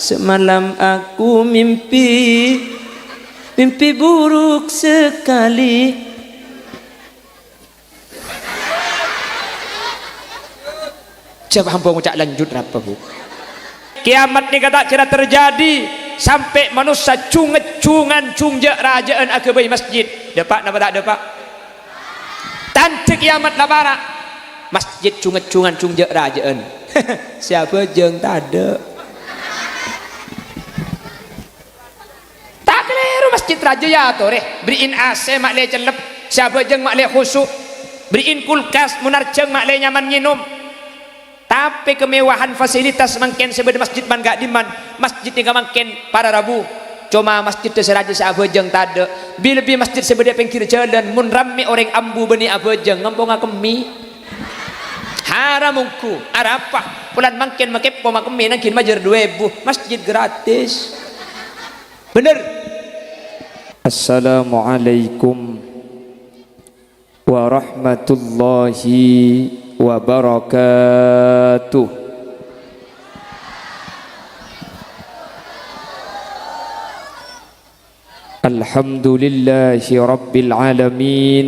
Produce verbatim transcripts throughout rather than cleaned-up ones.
Semalam aku mimpi, mimpi buruk sekali. Jhâ' ampo ngoca' lanjut rapa, Bu? Kiyamat nèka ta' kèra terjadi sampè' manossa jung-ngejjhungan jung jâ'-rajâ'ân aghâbây masjid. Dâpa' napa ta' dâpa'? Tandhâ kiyamat la para'. Masjid jung-ngejjhungan jung jâ'-rajâ'ân. Sè abhâjâng tadâ'. Ta' kalèro masjid rajâ èyatorè. Bherri'in A C ma'lè cellep, sè abhâjâng ma'lè khusu'. Bherri'in kulkas, mon arjhâng ma'lè nyaman ngènom. Tapè kamewahan fasilitas mangkèn sè bâdâ masjid man ka'dimman, masjid nèka mangkèn para rabu. Coma masjid sè rajâ sè abhâjâng tadâ', bi-lebbi masjid sè bâdâ è pèngghir jhâlân, mon rammè orèng ambu bânnè abhâjâng, ngampo ngakemmè. Haram ongghu, arapa? Polana mangkèn makèpo makemmè nangghing majâr du èbu, masjid gratis. Bhender? Assalamualaikum warahmatullahi wabarakatuh. Alhamdulillahi rabbil alamin.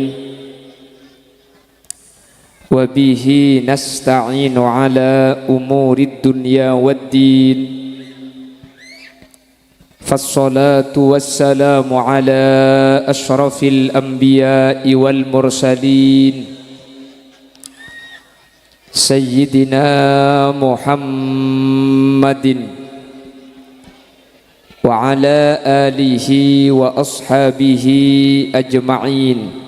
Wa bihi nasta'inu ala umurid dunya waddin. Fassalatu wassalamu ala asyrafil anbiya'i wal mursalin, Sayyidina Muhammadin wa ala alihi wa ashabihi ajma'in.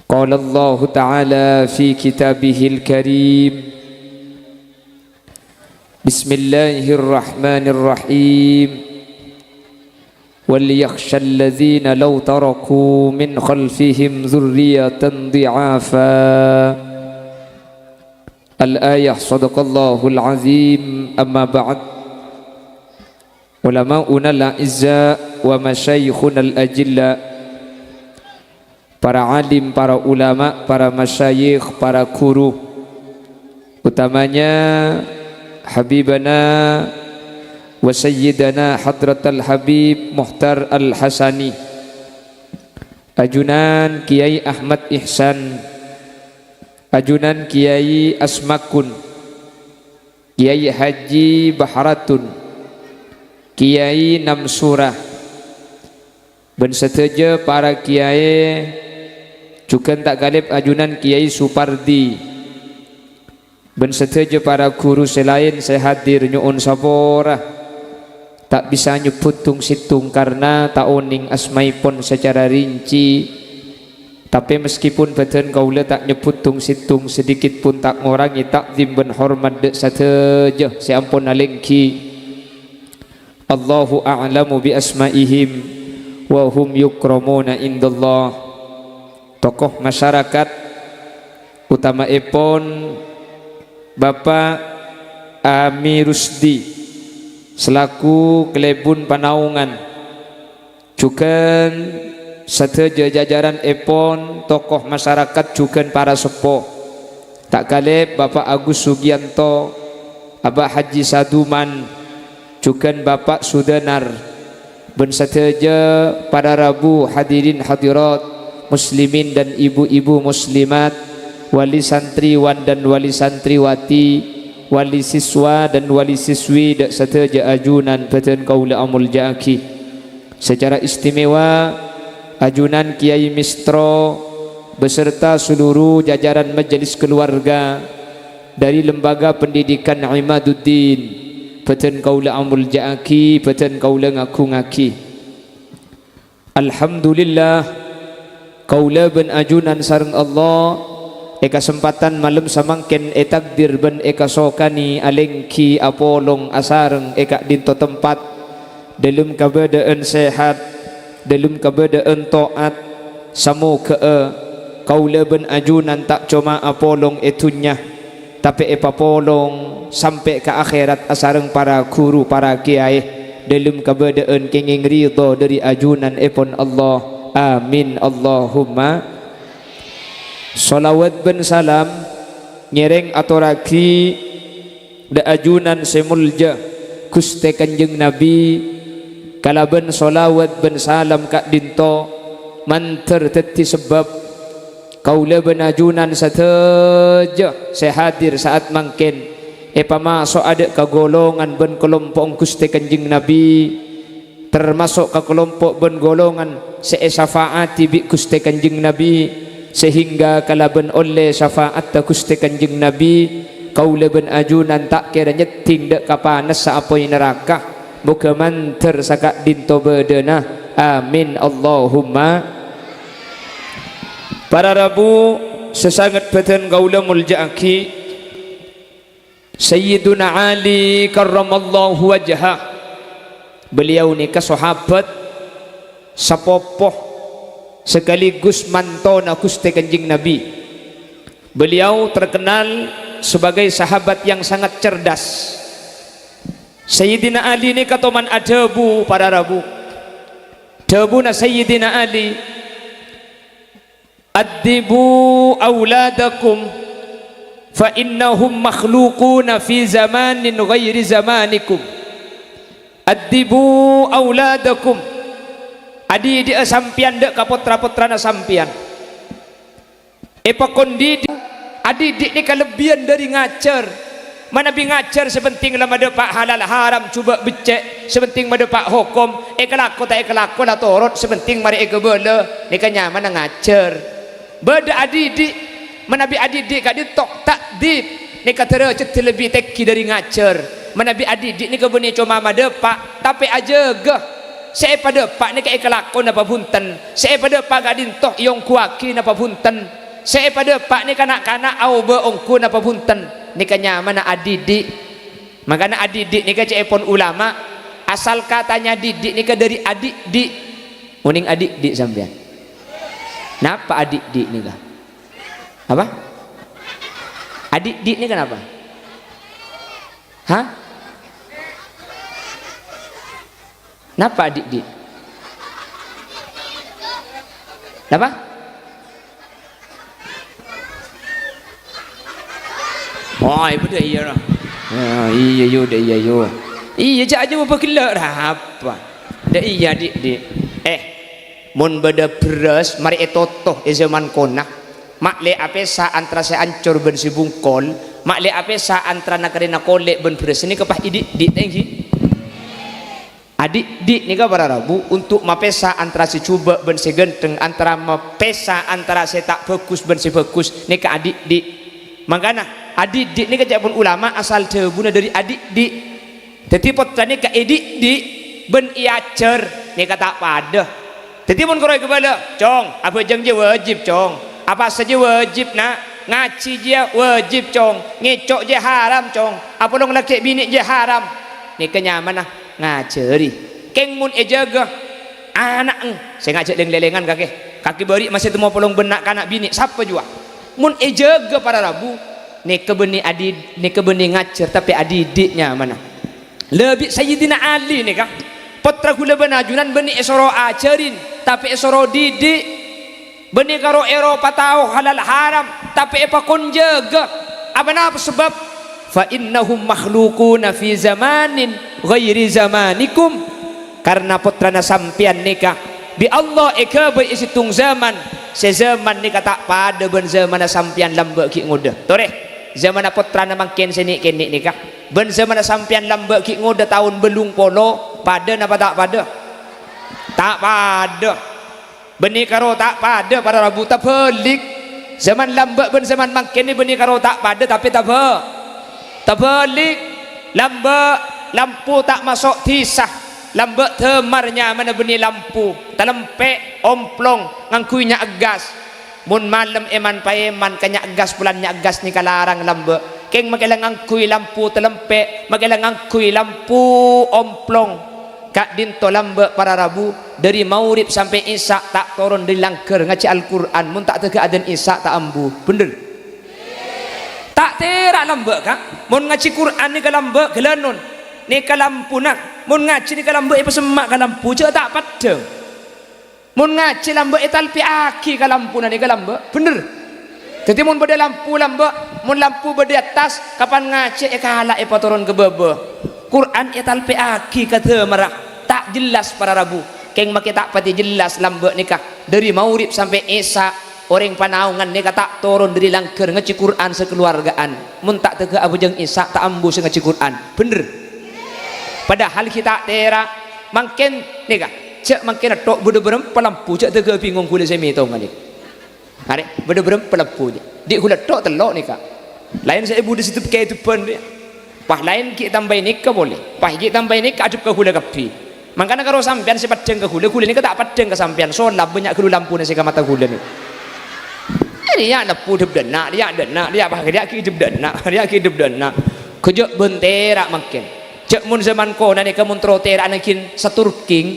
Qala Allahu ta'ala fi kitabihil karim, Bismillahirrahmanirrahim. Wal yakhshalladzina law taraku min khalfihim dzurriyyatan dhi'afa. Al-ayah, sadaqallahul azim. Amma ba'd. Ulama'unal a'izza wa masyayikhunal ajilla, para alim, para ulama, para masyayikh, para guru, utamanya Habibana wa Sayyidana Hadratal Habib Mukhtar Al-Hasani, ajunan Kiai Ahmad Ihsan, ajunan Kiai Asmakun, Kiai Haji Baharatun, Kiai Namsura, bân sadhâjâ para kiai, jhughân ta' ghâlib ajunan Kiai Supardi, bân sadhâjâ para ghuru sè laèn sè hadir nyo'on sapora. Ta' bisa nyebbhut tong-settong karna ta' onèng asmaèpon sacara rinci. Tapè meskipun bâdân kaulâ ta' nyebbhut tong-settong, sadikit pon ta' ngorangè ta'zim bân hormat dâ' sadhâjâ sè ampon alèngghi. Allahu a'lamu bi asma'ihim wa hum yukramuna indallah. Tokoh masyarakat, utamaèpon Bapak Ami Rusdi selaku Kalèbun Panaongan, jhughân sadhâjâ jajaranèpon tokoh masyarakat jhughân para seppo. Ta' ghâlib Bapak Agus Sugiyanto, Abah Haji Saduman, jhughân Bapak Sudanar, bân sadhâjâ para rabu hadirin hadirat, muslimin dan ibu-ibu muslimat, wali santriwan dan wali santriwati, wali siswa dan wali siswi dâ' sadhâjâ ajunan bâdân kaulâ amolja'aghi. Sacara istimewa, ajunan Kiai Mistro beserta seluruh jajaran majelis keluarga dari Lembaga Pendidikan Imaduddin, bâdân kaulâ amolja'aghi, bâdân kaulâ ngagungaghi. Alhamdulillah, kaulâ bân ajunan sareng Allah è kasempadhân malem samangkèn ètakdir bân èkasokanè alèngghi apolong asareng è ka'dinto tempat, dâlem kabâdâ'ân sehat, dâlem kabâdâ'ân to'at. Samoghâ'â kaulâ bân ajunan ta' coma apolong è dhunnya, tapè èpapolong sampè' ka akhèrat asareng para ghuru, para kiyaè, dâlem kabâdâ'ân kèngèng ridho dâri ajunanèpon Allah. Amin, Allahumma. Shalawat bân salam ngèrèng atorraghi Dâ' ajunan sè molja Ghustè Kanjeng Nabi, kalabân sholawat bân salam ka'dinto, mandhâr dhâddhi sabâb kaulâ bân ajunan sadhâjâ sè hadir sa'at mangkèn èpamaso'a dâ' ka golongan bân kalompo'na Ghustè Kanjeng Nabi. Termaso' ka kalompo' bân golongan sè èsafa'adi bi' Ghustè Kanjeng Nabi, sehingga kalabân ollè safa'adda Ghustè Kanjeng Nabi, kaulâ bân ajunan ta' kèra nyeddhing dâ' ka panassa apoy naraka. Moghâ mandhâr saka'dinto bâdâna. Amin, Allahumma. Para rabu sè sanget bâdân kaulâ molja'aghi, Sayyiduna Ali karramallahu wajhah. Beliau nèka sahabat, sapopo, sekaligus mantona Ghustè Kanjeng Nabi. Beliau terkenal sebagai sahabat yang sangat cerdas. Sayyidina Ali nèka toman adhâbu, para rabu. Dhâbuna Sayyidina Ali, "Addibu auladakum fa innahum makhluquna fi zamanin ghairi zamanikum." "Addibu auladakum." Adidi'a sampèyan dâ' ka potra-potrana sampèyan. Èpakon didi', adidi'na kalebbiyân dâri ngajhâr. Manabi ngajhâr sè penting la madâpa' halal haram, jhubâ' beccè', sè penting madâpa' hokom, èkalako ta' èkalako la torot, sè penting marè èkabâlâ, nèka nyamana ngajhâr. Bâdâ adidik, manabi adidik ka'dinto ta'dib, nèka dârâjhâddhâ lebbi tèngghi dâri ngajhâr. Manabi adidik nèka bânnè coma madâpa', tapè ajâgâ. Sè èpadâpa' nèka èkalako napa bhunten, sè èpadâpa' ka'dinto èongghuwâghi napa bhunten, sè èpadâpa' nèka na'-kana' aobâ ongghu napa bhunten, nèka nyamana adidik. Mangkana adidik nèka ca'èpon ulama, asal katanya didik nèka dâri adikdik. Onèng adikdik sampèyan? Napa adikdik nèka? Apa? Adikdik nèka napa? Hah? Napa adikdik? Napa? Oh, ibu dâ' iyâ, no. Ya, iyâ, yu, dâ' iyâ, yu. Iyâ, jhâ' ajâwâbhâ ghellâ', ra apa? Dâ' iyâ, dik-dik. Eh, mon bâdâ bherrâs, marè ètoto è jhâman kona. Ma' lè apèsa antara sè ancor bân sè bungkol, ma' lè apèsa antara nakarèna kolè' bân bherrâs, nèka pas è dik-dik, ta' ènggi? Adhik-dhik nèka para rabu untuk mapèsa antara sè jhubâ' bân sè ghântheng, antara mapèsa antara sè ta' bhâghus bân sè bhâghus, nèka adhik-dhik. Mangkana, adhik-dhik nèka ca'èpon ulama asal dhâbuna dhâri adhik-dhik. Dhâddhi pottra nèka èdhik-dhik bân èajhâr nèka ta' padâ. Dhâddhi mon karo èkabâlâ, "Cong, abhâjâng jiyâ wâjib, Cong. Apasa jiyâ wâjib, Na'. Ngajhi jiyâ wâjib, Cong. Ngèco' jiyâ haram, Cong. Apolong lakè' binè' jiyâ haram." Nèka nyamana ngajhâri. Kèng mon èjâgâ, ana'na sè ngajhâk lèng-lèlèngan kakè. Kakè bâri' masè temmo polong bân na'-kana' binè', sapa jiyâ? Mon èjâgâ para rabu, nèka bânnè adi-, nèka bânnè ngajhâr, tapè adhik-dhik nyamana. Lâ bi' Sayyidina Ali nèka, pottra ghulâ bân ajunan bânnè èsoro ajhârin, tapè èsoro dhidik. Bânnè karo èro patao halal haram, tapè èpakon jâgâ. Apa napa sabâb? "Fa innahum makhluquna fi zamanin ghairi zamanikum." Karna pottrana sampèyan nèka bi' Allah èghâbây è sèttong zaman, sè zaman nèka ta' padâ bân zamanna sampèyan lambâ' ghi' ngodâ. Torè, zamanna pottrana mangkèn sè nè'-kènè' nèka, bân zamanna sampèyan lambâ' ghi' ngodâ taon bâllung polo, padâ napa ta' padâ? Ta' padâ. Bânnè karo ta' padâ para rabu, tabhâlik. Zaman lambâ' bân zaman mangkèn nè bânnè karo ta' padâ, tapè tabhâ-, tabhâlik. Lambâ', lampu ta' maso' dhisa. Lambâ' dâmar nyamana bânnè lampu. Talempè', omplong, ngangghuy nya' gas. Mon malem èman-paèman ka nya' gas, polana nya' gas nèka larang lambâ'. Kèng makè la ngangghuy lampu talempè', makè la ngangghuy lampu omplong. Ka'dinto lambâ' para rabu, dhâri maghrib sampè' isya' ta' toron dhâri langghâr ngajhi Al-Qur'an, mon ta' dâgghâ' adzan isya' ta' ambu. Bhender? Ta' tèra' lambâ', Ka'. Mon ngajhi Qur'an nèka lambâ' ghâlânon. Nèka lampuna. Mon ngajhi nèka lambâ' èpasemma' ka lampu, jhâ' ta' peddhâng. Mon ngajhi lambâ' ètalpèyaghi ka lampuna nèka lambâ'. Bhender? Dhâddhi mon bâdâ lampu lambâ', Mon lampu bâdâ è attas, kapan ngajhi èkala' èpatoron ka bâbâ. Qur'an ètalpè'aghi ka dâmmarra, ta' jellas para rabu. Kèng makkè ta' patè jellas lambâ' nèka, dâri maghrib sampè' isya, orèng panaongan nèka ta' toron dâri langghâr ngajhi Qur'an sakalowarga'an. Mon ta' tèghâ' abhâjâng isya, ta' ambu sè ngajhi Qur'an. Bhender. Padahal ghi' ta' tèra'. Mangkèn nèka, jhâ' mangkèn tok bâdâ bârâmpa lampu, jhâ' tèghâ' bingong ghulâ sè mètonga nèka. Arè, bâdâ bârâmpa lampu, jhâ'. Dhi' ghulâ tok tello' nèka. Laèn sè è budi sè dep-, kèdhebbhân, rè. Pas laèn ghi' tambâi nèka polè. Pas ghi' tambâi nèka adhep ka ghulâ kabbhi. Mangkana karo sampèyan sè peddhâng ka ghulâ, ghulâ nèka ta' peddhâng ka sampèyan. Sola bânnya' ghâllu lampuna sè ka mata ghulâ nèka. Rèya lampu dhep dâ' enna', rèya dâ' enna', rèya pas rèya ghi' dhep dâ' enna', rèya ghi' dhep dâ' enna'. Ghâjâ' bân tèra' mangkèn. Jhâ' mon zaman kona nèka mon terro tèra'na ghin saturking.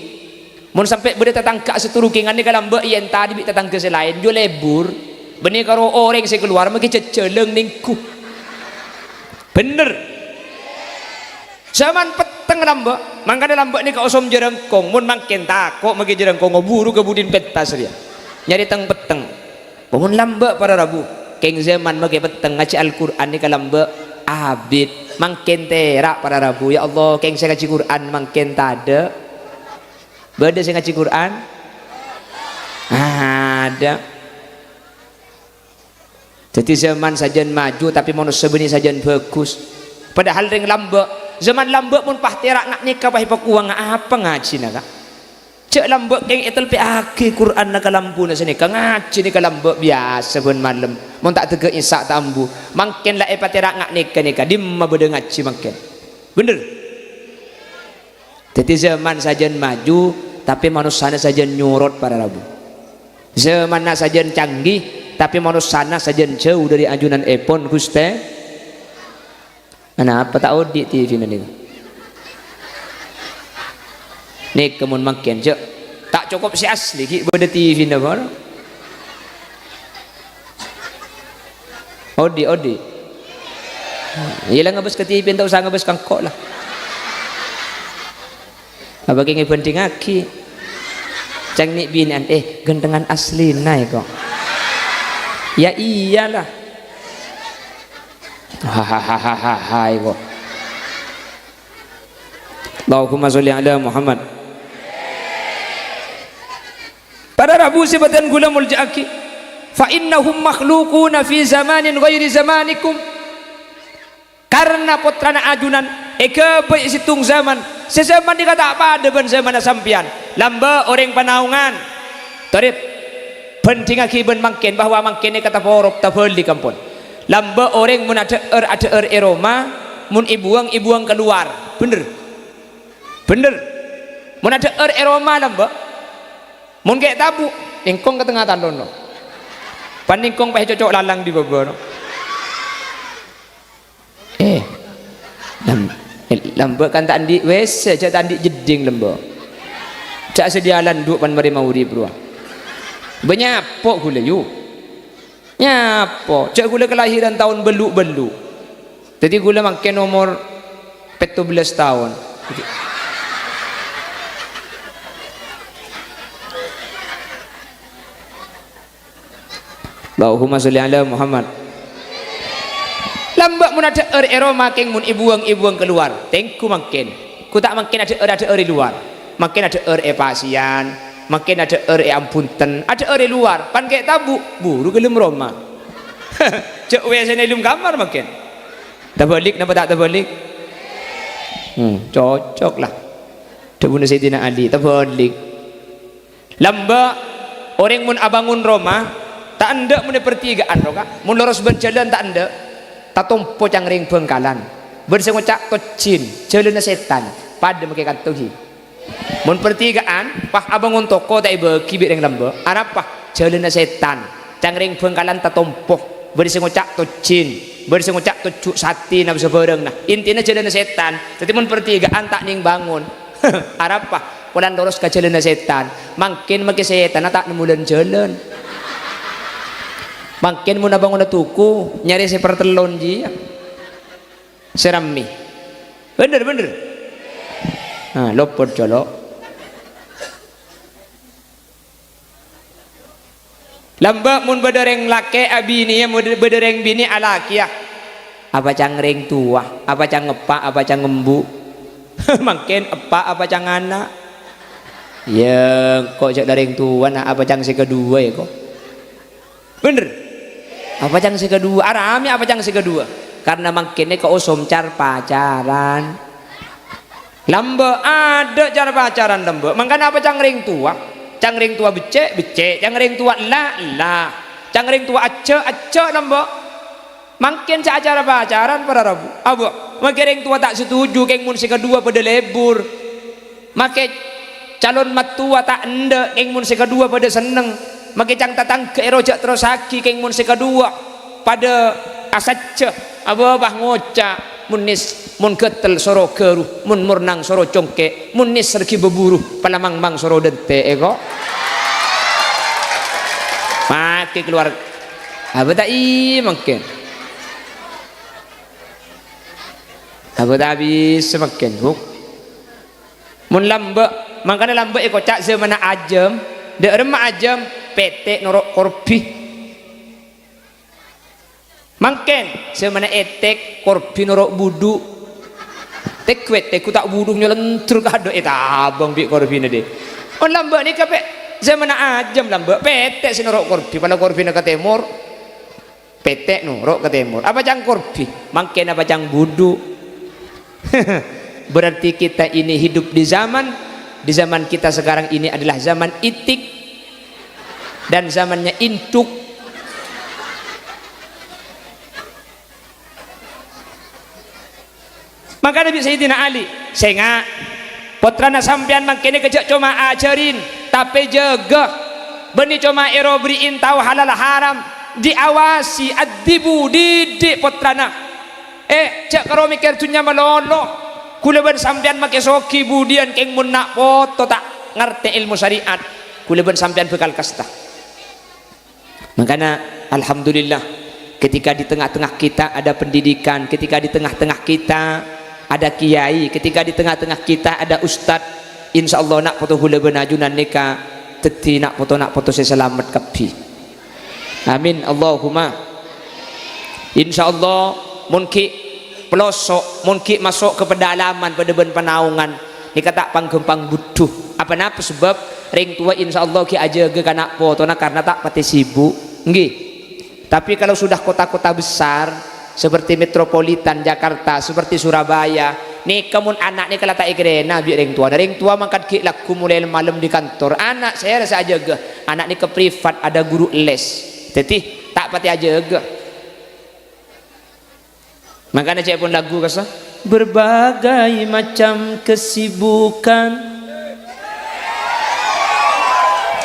Mon sampè' bâdâ tatangghâ saturkingan nèka lambâ' èyèntari bi' tatangghâ sè laèn, jhâ' lebur. Bânnè karo orèng sè kalowar makkè jhâjhâlâng nèngghu. Bhender. Zaman petteng lambâ', mangkana lambâ' nèka osom jhârângkong. Mon mangkèn tako' makkè jhârângkong, buru ka budina pentas rèya. Nyarè teng-petteng. Mon lambâ' para rabu, kèng zaman makkè petteng ngajhi Al-Qur'an nèka lambâ' abit. Mangkèn tèra' para rabu, ya Allah, kèng sè ngajhi Qur'an mangkèn tadâ'. Bâdâ sè ngajhi Qur'an? Adâ'. Dhâddhi zaman sajân maju, tapè manossa bânnè sajân bhâghus. Padahal rèng lambâ', zaman lambâ' mon pas tèra' nga' nèka pas èpakowanga apa ngajhina, Ka'? Jhâ' lambâ' kèng ètalpè'aghi Qur'anna ka lampuna sanèka, ngajhi nèka lambâ' biyasa bân malem. Mon ta' tèghâ' isya ta' ambu. Mangkèn la èpatèra' nga' nèka-nèka, dimma bâdâ ngajhi mangkèn? Bhender? Dhâddhi zaman sajân maju, tapè manossana sajân nyorot para rabu. Zamanna sajân canggih, tapè manossana sajân jhâu dâri ajunanèpon Ghustè. Anapa ta' odi' T V-na nèko? Nèko mon mangkèn, jhâ' ta' cokop sè asli, ghi' bâdâ T V-na bârâ. Odi', odi'. Iyâ la ngabâs ka T V, ta' osa ngabâs ka engko' la. Apa kèng èbhândhingaghi? Ca'na binè'an, "Eh, ghântengan aslina, èko." Ya iyalah. Hahaha, èko. Allahumma sholli ala Muhammad. Para rabu sè bâdhân kaulâ molja'aghi, "Fa innahum makhluquna fi zamanin ghairi zamanikum." Karna pottrana ajunan èghâbây è sèttong zaman, sè zaman nèka ta' padâ bân zamanna sampèyan. Lambâ' orèng panaongan. Torè, bhândhingaghi bân mangkèn, bahwa mangkèn nèka taporop, tabhâlik ampon. Lambâ' orèng mon adhâ'âr, adhâ'âr è roma, mon èbuwâng, èbuwâng kalowar. Bhender? Bhender. Mon adhâ'âr è roma lambâ'. Mon kè' tabu', nèngkong ka tengnga talon, no. Pan nèngkong pas ècoco' lalang dâri bâbâ, no. Eh, lam-, eh, lambâ' kan ta' andi' W C, jhâ' ta' andi' jeddhing lambâ'. Jhâ' sadhiyâ landhu' pan marè maghrib rowa. Bânnya' po' ghulâ, yu. Nyapo, jhâ' ghulâ kalahiran taon bâllu'-bâllu'. Dhâddhi ghulâ mangkèn omor pètto bellâs taon. Allahumma sholli ala Muhammad. Lambâ' mon adhâ'âr è roma kèng mon èbuwâng-èbuwâng kalowar. Tèngghu mangkèn. Ghu ta' mangkèn adhâ'âr-adhâ'âr è lowar. Mangkèn adhâ'âr è pasèyan, mangkèn adhâ'âr è ambhunten, adhâ'âr è lowar, pan kè' tabu', buru ka dâlem roma. Jhâ' W C-na è dâlem kamar mangkèn. Tabhâlik napa ta' tabhâlik? Hmm, cocok la. Dhâbuna Sayyidina Ali, tabhâlik. Lambâ' orèng mon abângon roma, ta' endâ' mon è partiga'an, rowa, Ka'. Mon loros bân jhâlân ta' endâ', tatompo cangring Bhângkalan. Bân sè ngoca' tojjin, jhâlânna sètan, padâ makè kanto ghi. Mon partiga'an, pas abângon toko ta' èbâgi bi' rèng lambâ'. Arapa? Jhâlânna sètan. Cangring Bhângkalan tatompo. Bâdâ sè ngoca' tojjin. Bâdâ sè ngoca' tojjhu' satè napa sabârâng. Nah, intina jhâlânna sètan. Dhâddhi mon partiga'an ta' nèng bângon. Arapa? Polana loros ka jhâlânna sètan. Mangkèn makè sètanna ta' nemmo lan-jhâlân. Mangkèn mon abângona toko, nyarè sè partellon jiyâ. Sè rammè. Bhender, bhender. Nah, lopot colo'. Lambâ' mon bâdâ rèng lakè' abinèya, mon bâdâ rèng binè' alakèya. Apa ca'na rèng towa? Apa ca'na eppa'? Apa ca'na embu'? Mangkèn eppa' apa ca'na ana'? Yâ, engko' jhâ' la rèng towa, na', apa ca'na sè kaduwâ, yâ, ko'? Bhender? Apa ca'na sè kaduwâ? Aramè apa ca'na sè kaduwâ? Karna mangkèn nèka osom car-pacaran. Lambâ' adâ' car-pacaran lambâ'. Mangkana apa ca'na rèng towa? Ca'na rèng towa beccè', beccè'. Ca'na rèng towa ella, ella. Ca'na rèng towa ajjhâ', ajjhâ' lambâ'. Mangkèn sè acara-pacaran para rabu. Apa? Makè rèng towa ta' setuju kèng mon sè kaduwâ padâ lebur. Makè calon mattowa ta' endâ' kèng mon sè kaduwâ padâ senneng. Makè ca'na tatangghâ èro jhâ' terrossaghi kèng mon sè kaduwâ padâ asajjhâ. Apa, pas ngoca', "Mon nes, mon ghâtel soro ghâru, mon mornang soro congkè', mon neser ghi' bhâbhuru, palamangmang soro dântè'è, ko'." Makè kalowar. Apa ta' iyâ mangkèn? Apa ta' bisa mangkèn, Bu? Mon lambâ', mangkana lambâ' èkoca' zamanna ajâm, dâ' remma ajâm, pètè' noro' korbi. Mangkèn, zamanna ètèk, korbi noro' budhu. Tèghu ètèk, ghu ta' budhu nyolèndher kadhâ' ètabâng bi' korbina, dhi. Mon lambâ' nèka pè', zamanna ajâm lambâ', pètè' sè noro' korbi, pala korbina ka tèmor. Pètè' noro' ka tèmor. Apa ca'na korbi? Mangkèn apa ca'na budhu? Berarti kita ini hidup di zaman, di zaman kita sekarang ini adalah zaman itik dan zamannya induk. Mangkana bi' Sayyidina Ali, "Sènga', pottrana sampèyan mangkèn nèka jhâ' coma ajhârin, tapè jâgâ. Bânnè coma èro bherri'in tao halal haram, diawasi, addibu, didik pottrana. Eh, jhâ' karo mèkkèr dhunnya malolo. Ghulâ bân sampèyan makè soghi budiyân kèng mon na' poto ta' ngartè èlmo syariat, ghulâ bân sampèyan bhâkal kasta." Makana, alhamdulillah, ketika di tengah-tengah kita ada pendidikan, ketika di tengah-tengah kita ada kiai, ketika di tengah-tengah kita ada ustad, insyaallah na' poto ghulâ bân ajunan nèka dhâddhi na' poto-na' poto sè salamet kabbhi. Amin, Allahumma. Insyaallah, mon ghi' peloso', mon ghi' maso' ka pedalaman padâ bân panaongan, nèka ta' pangghâmpang budhu. Apa napa sebab? Rèng towa insyaallah ghi' ajâgâ ka na' potona karna ta' patè sibuk. Ngghi. Tapi kalau sudah kota-kota besar, seperti metropolitan Jakarta, seperti Surabaya, nèka mon ana' nèka la ta' èkèrèna bi' rèng towana. Rèng towa mangkat ghi' lagghu molaè malem di kantor. Ana' sèra sè ajâgâ? Ana' nèka privat, ada guru les. Dhâddhi, ta' patè ajâgâ. Mangkana ca'èpon lagghu kassa', "Berbagai macam kesibukan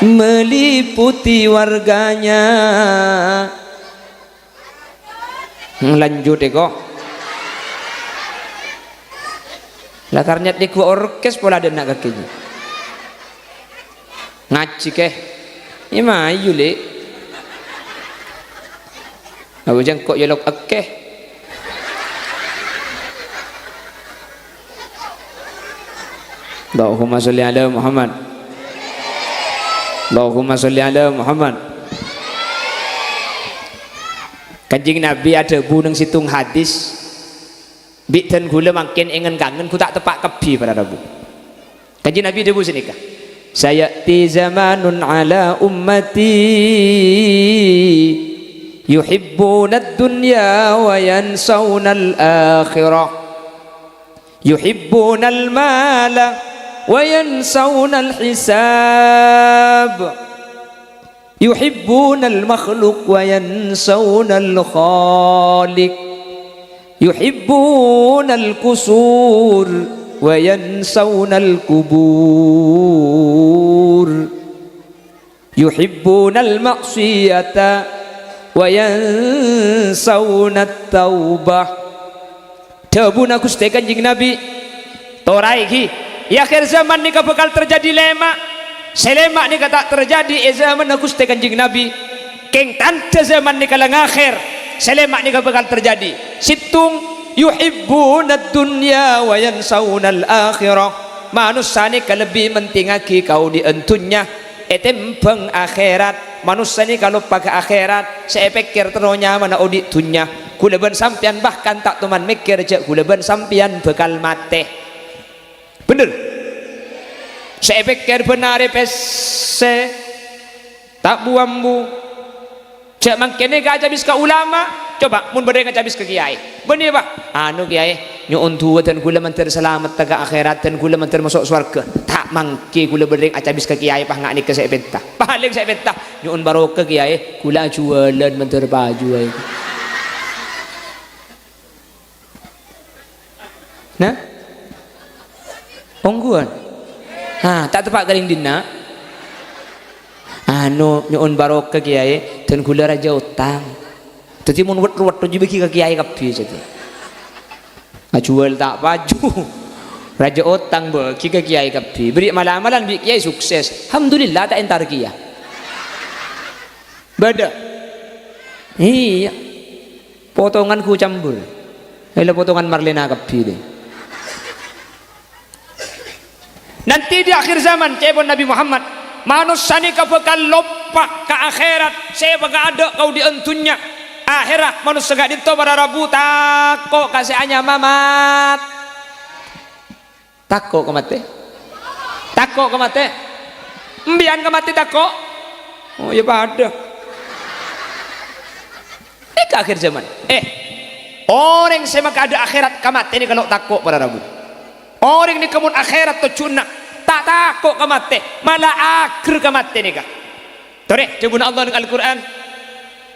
meliputi warganya." Hmm, lanjut, èko. La karnyat nèko orkes pola dâ' enna' kakè. Ngajhi, Kè. Iyâ, mayu, Lè'. Abu jângko' yolok èkè. Allahumma sholli ala Muhammad. Allahumma sholli ala Muhammad. Kanjeng Nabi adhâbu neng sèttong hadis, "Bi' dân ghulâ mangkèn èngen-kangen ghu ta' teppa' kabbhi para rabu." Kanjeng Nabi dhâbu sanèka, "Sayati zamanun ala ummati yuhibbunad dunya wa yansawnal akhirah. Yuhibbunal mala wa yansawnal hisab." Yuhibbunal makhluq wa yansawnal khaliq. Yuhibbunal qusur wa yansawnal qubur. Yuhibbunal ma'siyata wa yansawnat taubah. Dhâbuna Ghustè Kanjeng Nabi, "Toraè, ghi, è akhèr zaman nèka bhâkal terjadi lèma'. Sè lèma' nèka ta' terjadi è zamanna Ghustè Kanjeng Nabi. Kèng tandhâ zaman nèka la ngakhèr, sè lèma' nèka bhâkal terjadi. Sèttong, yuhibbunad dunya wa yansawnal akhirah. Manossa nèka lebbi mentingngaghi kaodi'ân dhunnya ètèmbhâng akhèrat." Manossa nèka loppa ka akhèrat, sè èpèkkèr terro nyamana odi' dhunnya. Ghulâ bân sampèyan bahkan ta' toman mèkkèr jâ' ghulâ bân sampèyan bhâkal matè. Bhender? Sè èpèkkèr bân arè pèssè, ta' bu-ambu. Jâ' mangkèn nèka acabis ka ulama. Coba, mon bâdâ rèng acabis ka kèyaè. Bânnè, Pa'. Anu, Kèyaè, nyo'on du'a dân ghulâ mandhâr salamet ka akhèrat, dân ghulâ mandhâr maso' sowarghâ. Ta' mangkè ghulâ bâdâ rèng acabis ka kèyaè, Pa', nga' nèka sè èpènta. Palèng sè èpènta, nyo'on barokah, Kèyaè, ghulâ ajhuwâlân mandhâr paju aè. Nah? Ongghuwân? Ha, ta' teppa' ka rèng dinna'? Anu, nyo'on barokah, Kèyaè, dân ghulâ rajâ otang. Dhâddhi mon wet-, wetto jiyâ bâgi ka kèyaè kabbhi, jadi. Ajhuwâl ta' paju. Rajâ otang bâgi ka kèyaè kabbhi. Bâri' mal-amalan bi' kèyaè sukses. Alhamdulillah, ta' entar kèya. Bâdâ. Iyâ. Potongan ghu cambur. Ella potongan marlèna kabbhi, deh. Nanti di akhir zaman, ca'èpon Nabi Muhammad, manossa nèka bhâkal loppa ka akhèrat, sè bhâkal adâ' ka odi'ân dhunnya. Akhèrra manossa ka'dinto para rabu tako' ka sè anyama mat-, tako' ka matè? Tako' ka matè? Empèyan ka matè tako'? Oh, iyâ padâ. Nèka akhir zaman. Eh, orèng sè makadâ' akhèrat ka matè nèka lo' tako', para rabu. Orèng nèka mon akhèrat tojjhuwânna, ta' tako' ka matè, mala aghâr ka matè nèka. Torè, dhâbuna Allah neng Al-Qur'an,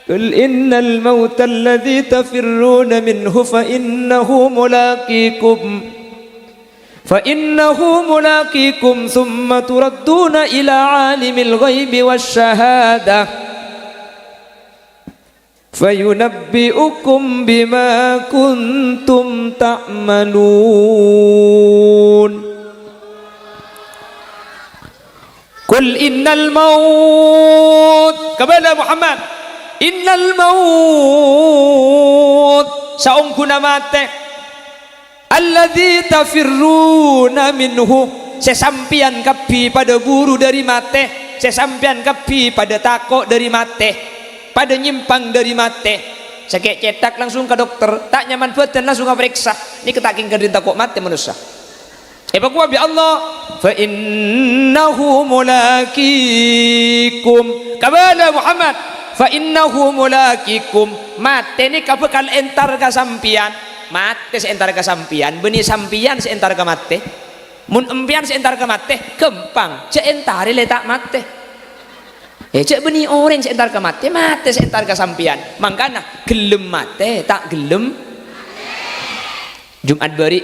"Qul innal mauta alladzi tafirruna minhu fa innahu mulaqikum." Fa innahu mulaqikum tsumma turadduna ila alimil ghaibi wasyahadah, fayunabbi'ukum bima kuntum ta'malun. Qul innal maut, kabâlâ Muhammad, innal maut, saongghuna matè. Alladzi tafirruna minhu, sè sampèyan kabbhi padâ buru dâri matè, sè sampèyan kabbhi padâ tako' dâri matè, padâ nyèmpang dâri matè. Sakè' cèthak langsung ka dokter, ta' nyaman bhâdhân langsung aparèksa. Nèka ta' kèng kadhin tako' matè manossa. Èpakowat bi' Allah, "Fa innahu mulaqikum." Kabâlâ Muhammad, "Fa innahu mulaqikum." Matè nèka bhâkal entar ka sampèyan. Matè sè entar ka sampèyan, bânnè sampèyan sè entar ka matè. Mon empèyan sè entar ka matè, ghâmpang, jhâ' entarè lè ta' matè. Eh, jhâ' bânnè orèng sè entar ka matè, matè sè entar ka sampèyan. Mangkana, ghellem matè, ta' ghellem. Jumat bâri',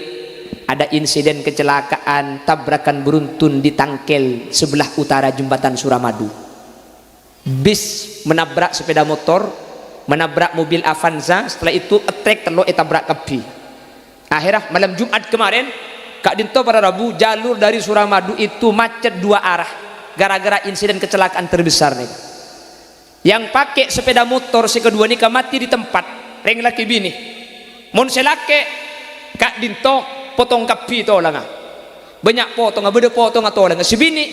ada insiden kecelakaan tabrakan beruntun di Tangkel sebelah utara Jembatan Suramadu. Bis menabrak sepeda motor, menabrak mobil Avanza, setelah itu trek tello' ètabrak kabbhi. Akhirnya, malam Jumat kemarin, ka'dinto para rabu, jalur dari Suramadu itu macet dua arah gara-gara insiden kecelakaan terbesar nèka. Yang pakai sepeda motor sè kedua nèka mati di tempat, rèng lakè binè. Mon sè lakè, ka'dinto potong kabbhi tolangnga. Bânnya' potongnga, bâdâ potongnga tolangnga. Sè binè,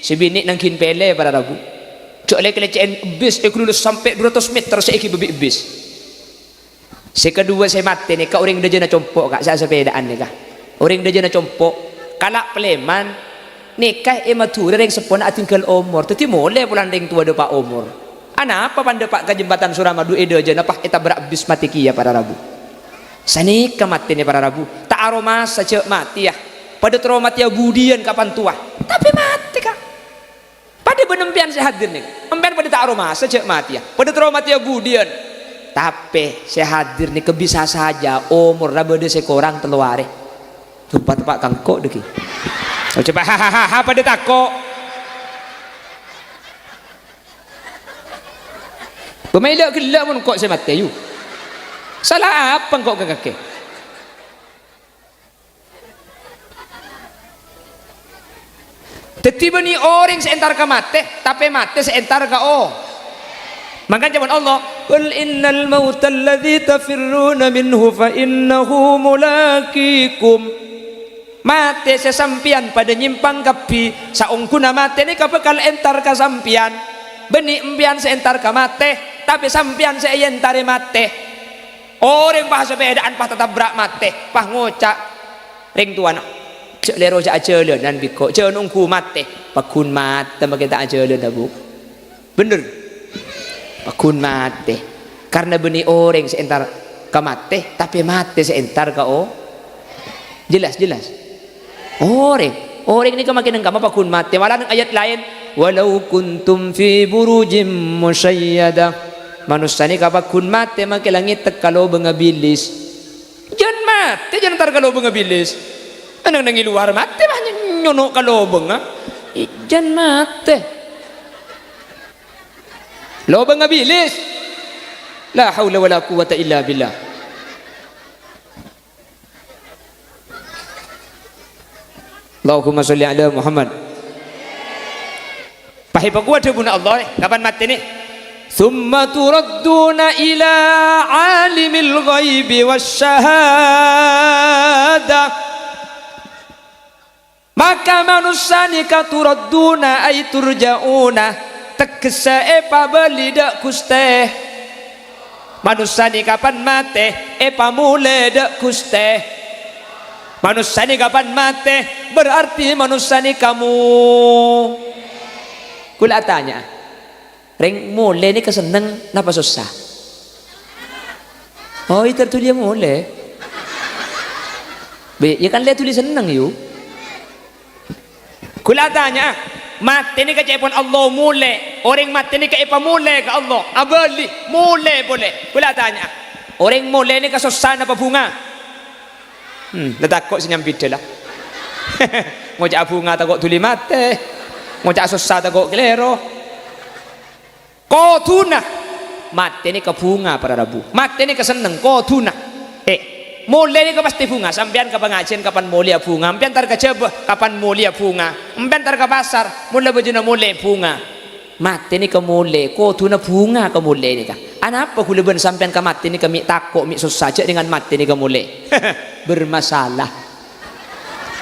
sè binè nangghing pèlè para rabu. Jhâ' lè-kalècè'èn bis, èghululus sampè' dua ratus meter sè èghibâ bi' bis. Sè kedua sè matè nèka orèng dâjâna compo', Ka', sè asapèdaan nèka. Orèng dâjâna compo', kala' palèman, nèka è Madhurâ rèng seppona adinggal omor. Dâddhi molè polana rèng towa dâpa' omor. Anapa pandâpa' ka Jembatan Suramadu è dâjâna pas ètabrak bis matè kèya para rabu? Sanèka matèna para rabu. Ta' aromasa jhâ' matèya. Padâ terro matèya budiyân kapan towa. Tapè matè, Ka'. Padâ bân empèyan sè hadir nèka. Empèyan padâ ta' aromasa jhâ' matèya. Padâ terro matèya budiyân. Tapè sè hadir nèka bisa saja omorra bâdâ sè korang tello arè. Coba teppa' ka engko' dhâggi'. Oh, coba, ha, ha, ha, ha, padâ tako'. Bâ maèla ghellâ' mon engko' sè matè, yu. Sala apa engko' ka kakè? Dâddhi bânnè orèng sè entar ka matè, tapè matè sè entar ka o-, Mangkana ca'èpon Allah, "Qul innal mauta alladzi tafirruna minhu fa innahu mulaqikum." Matè sè sampèyan padâ nyèmpang kabbhi, saongghuna matè nèka bhâkal entar ka sampèyan. Bânnè empèyan sè entar ka matè, tapè sampèyan sè èentarè matè. Orèng pas sapèdaan pas tatabrak matè, pas ngoca', rèng towana, "Jhâ' lèro jhâ' ajhâlânan bi' engko', jhâ' nongghu matè." Paggun matè makè ta' ajhâlâna, Bu. Bhender? Paggun matè. Karna bânnè orèng sè entar ka matè, tapè matè sè entar ka o-, jelas, jelas? Orèng, orèng nèka makè nèng kamma paggun matè. Malah nèng ayat laèn, "Walau kuntum fi burujim musyayyadah." Manossa nèka paggun matè makè la ngètek ka lobângnga bilis. Jhân matè, jhân entar ka lobângnga bilis. Nèng, nèng è lowar matè, pas ny-, nyono' ka lobângnga. Jhân matè. Lobângnga bilis. La haula wala quwwata illa billah. Allahumma sholli ala Muhammad. Pas èpakowat dhâbuna Allah, kapan matèna? "Tsumma turadduna ila alimil ghaibi wasyahadah." Maka manossa nèka turadduna ay turja'una, teggessa èpabâli dâ' Ghustè. Manossa nèka pan matè, èpamolè dâ' Ghustè. Manossa nèka pan matè, berarti manossa nèka mo-, kaulâ atanya'a, rèng molè nèka senneng napa sossa? Oh, èntar dhuli molè. Bi', iyâ kan la dhuli senneng, yu. Kaulâ atanya'a, matè nèka ca'èpon Allah molè, orèng matè nèka èpamolè ka Allah, abâli, molè polè. Kaulâ atanya'a, orèng molè nèka sossa napa bhunga? Hmm, la tako' sè nyambidhâ la. Ngoca'a bhunga tako' dhuli matè, ngoca'a sossa tako' kalèro. Kodhuna. Matè nèka bhunga, para rabu. Matè nèka senneng, kodhuna. Eh, molè nèka pastè bhunga. Sampèyan ka pangajiân kapan molèya bhunga. Empèyan entar ka jhâbâ, kapan molèya bhunga. Empèyan entar ka pasar, mon la bâjâna molè bhunga. Matè nèka molè, kodhuna bhunga ka molè nèka. Anapa kaulâ bân sampèyan ka matè nèka mè' tako', mè' sossa, jhâ' dengan matè nèka molè? Bermasalah.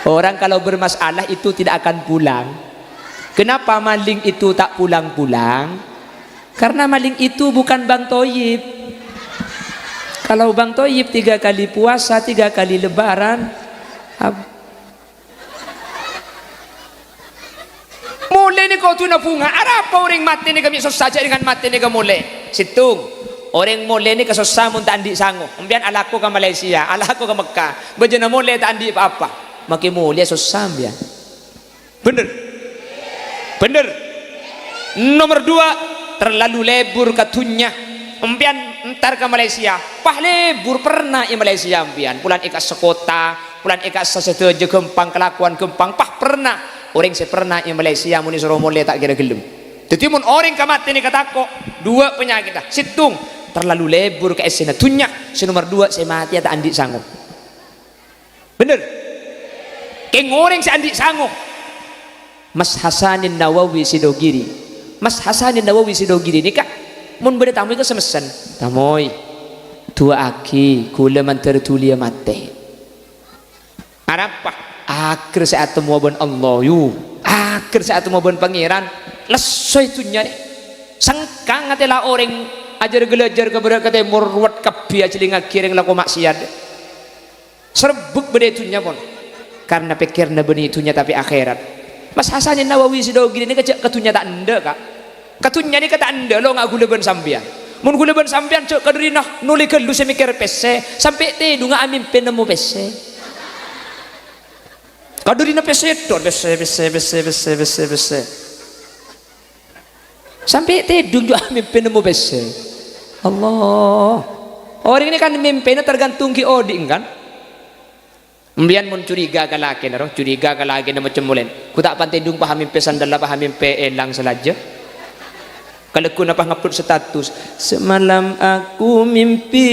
Orang kalau bermasalah itu tidak akan pulang. Kenapa maling itu tak pulang-pulang? Karena maling itu bukan Bang Toyib. Kalau Bang Toyib tiga kali puasa, tiga kali lebaran, ab-, molè nèka kodhuna bhunga. Arapa orèng matè nèka mè' sossa jhâ' dengan matè nèka molè? Sèttong, orèng molè nèka sossa mon ta' andi' sango. Empèyan alako ka Malaysia, alako ka Mekkah. Bâjâna molè ta' andi' pa-apa. Makè molèya sossa empèyan. Bhender? Bhender? Nomer dua, terlalu lebur ka dhunnya. Empèyan entar ka Malaysia. Pas lebur, pernah è Malaysia empèyan. Polana èkassa kota, polana èkassa sadhâjâ ghâmpang, kalakowan ghâmpang. Pas pernah. Orèng sè pernah è Malaysia mon èsoro molè ta' kèra ghellem. Dhâddhi mon orèng ka matè nèka tako', dua panyakètta. Sèttong, terlalu lebur ka essèna dhunnya. Sè nomer dua, sè matèya ta' andi' sango. Bhender? Kèng orèng sè andi' sango. Mas Hasanin Nawawi Sidogiri. Mas Hasanin Nawawi Sidogiri nèka, mon bâdâ tamoy ka semessen, "Tamoy, du'aaghi kaulâ mandhâr dhuliyâ matè." Arapa? Aghâr sè atemmowa bân Allah, yu. Aghâr sè atemmowa bân Pangèran. Lesso è dhunnya nè. Sengkang atè la orèng ajhâr-ghâlâjhâr ka bârâ' ka tèmor, ruwet kabbhi ajhâlingngaghi rèng lako ma'siyat. Sarebbhek bâdâ è dhunnya, pon. Karna pèkkèranna bânnè dhunnya tapè akhèrat. Mas Hasanin Nawawi Sidogiri nèka jhâ' ka dhunnya ta' endâ', Ka'. Ka dhunnya nèka ta' endâ' lo nga' kaulâ bân sampèyan. Mon kaulâ bân sampèyan jhâ' kadhârina nolè ghâllu sè mèkkèr pèssè, sampè' tèdungnga amèmpè nemmo pèssè. Kadhârina pèssè tor, pèssè, pèssè, pèssè. Sampè' tèdung jhâ' amèmpè nemmo pèssè. Allah. Orèng nèka kan mèmpèna tergantung ghi' odi'na, kan? Empèyan mon curiga ka lakèna, ro, curiga ka lakèna macem molèn. Ghu ta' pan tèdung pas amèmpè sandalla, pas amèmpè èlang salajâ. Kalagghuna pas ngupload status, "Semalam aku mimpi,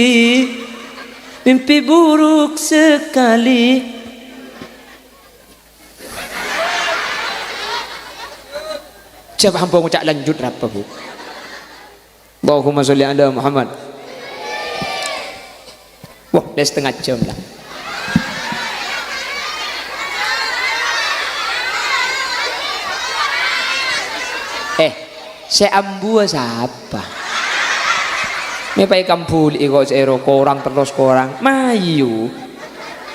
mimpi buruk sekali." Jhâ' ampo ngoca' lanjut rapa, Bu? Allahumma sholli ala Muhammad. Wah, la setengah jam la. Eh, Sè ambuwâ sapa? Mè' paè kambhuli'i kok sè èro korang terros korang. Mayu.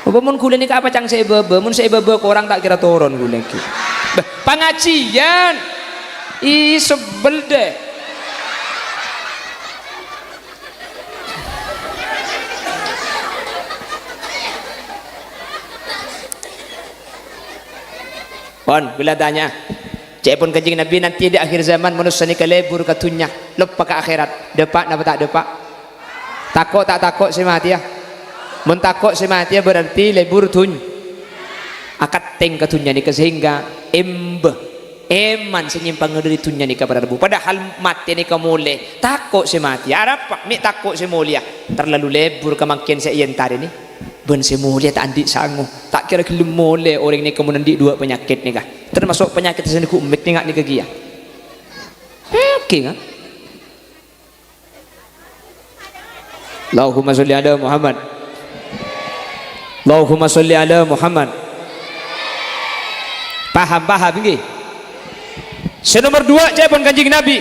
Apa mon ghulâ nèka apacang sè èbâbâ? Mon sè èbâbâ korang ta' kèra toron ghulâ ghi. Bâh, pangajiân. Ih, sebbel deh. Pon, ghulâ tanya. Ca'èpon Kanjeng Nabi, nanti di akhir zaman manossa nèka lebur ka dhunnya, loppa ka akhèrat. Dâpa' napa ta' dâpa'? Tako' ta' tako' sè matèya? Mon tako' sè matèya berarti lebur dhun-, akattèng ka dhunnya nèka sehingga embâ, èman sè nyèmpanga dâri dhunnya nèka para rabu. Padahal matè nèka molè, tako' sè matèya. Arapa? Mè' tako' sè molèya. Terlalu lebur ka mangkèn sè èentarè nè. Bân sè molèya ta' andi' sango, ta' kèra ghellem molè orèng nèka mon andi' duwâ' panyakèt nèka, termasok panyakèt sè nèko mèt nènga' nèka kèya. Oke, kan? Allahumma sholli ala Muhammad. Allahumma sholli ala Muhammad. Paham, paham, ngghi? Sè nomer duwâ', ca'èpon Kanjeng Nabi,